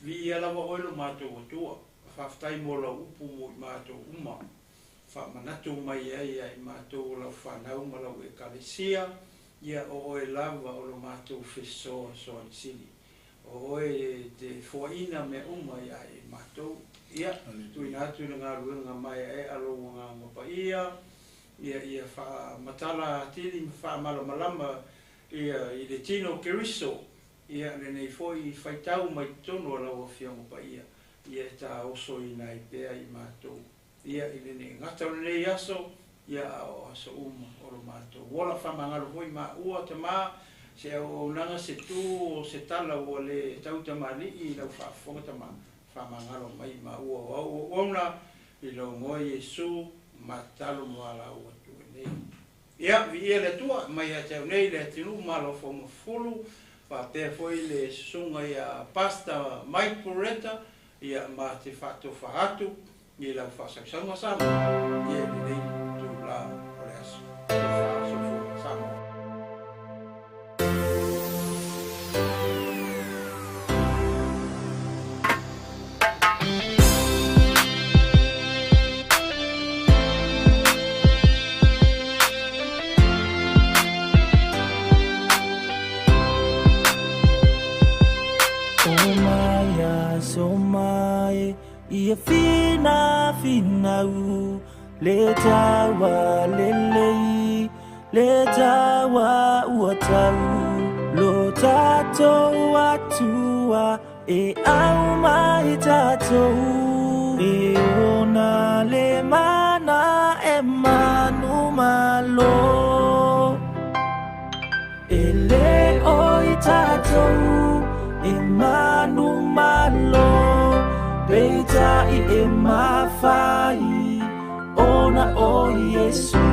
viia lava oe lo matou Atua. Faafetai mo lau upu mo i matou uma. Faamanatu mai ai ia i matou o lau fanau ma lau ekalesia, ia o oe lava o lo matou fesoasoani sili. O oe te foaina mea uma ia i matou. Ia, tuuina atu i le galuega maeaea lou agaga paia, ia ia faamatala atili ma faamalamalama ia i le tino o Keriso, ia lenei foi faitau mai totonu o lau afioga paia, ia e taosoina ai pea i matou. Ia i lenei gata o lenei aso, ia a o aso uma o lo matou ola. Faamagalo foi maua tamā, se auaunaga se tu o se tala ua le tautamalii i lau faafofoga tamā. Faamagalo mai maua o au auauna i lou igoa Iesu matalo ma valaau atu ai nei. Ia, viia le Atua mai ia te au nei le atunuu ma Alofomafulu, faapea foi le susuga ia Pastor Mike Poretta, ia ma te faatofa atu i lau faasausauga Samoa, ia i lenei itulā o le aso. Tofa soifua Samoa. O mai aso mai ia fina finau le taua lelei le taua ua tau lo tatou atua e au mai tatou e ona le mana e manu mai. malo. E lē o i tatou e manumalo, peitai e mafai ona o Iesu.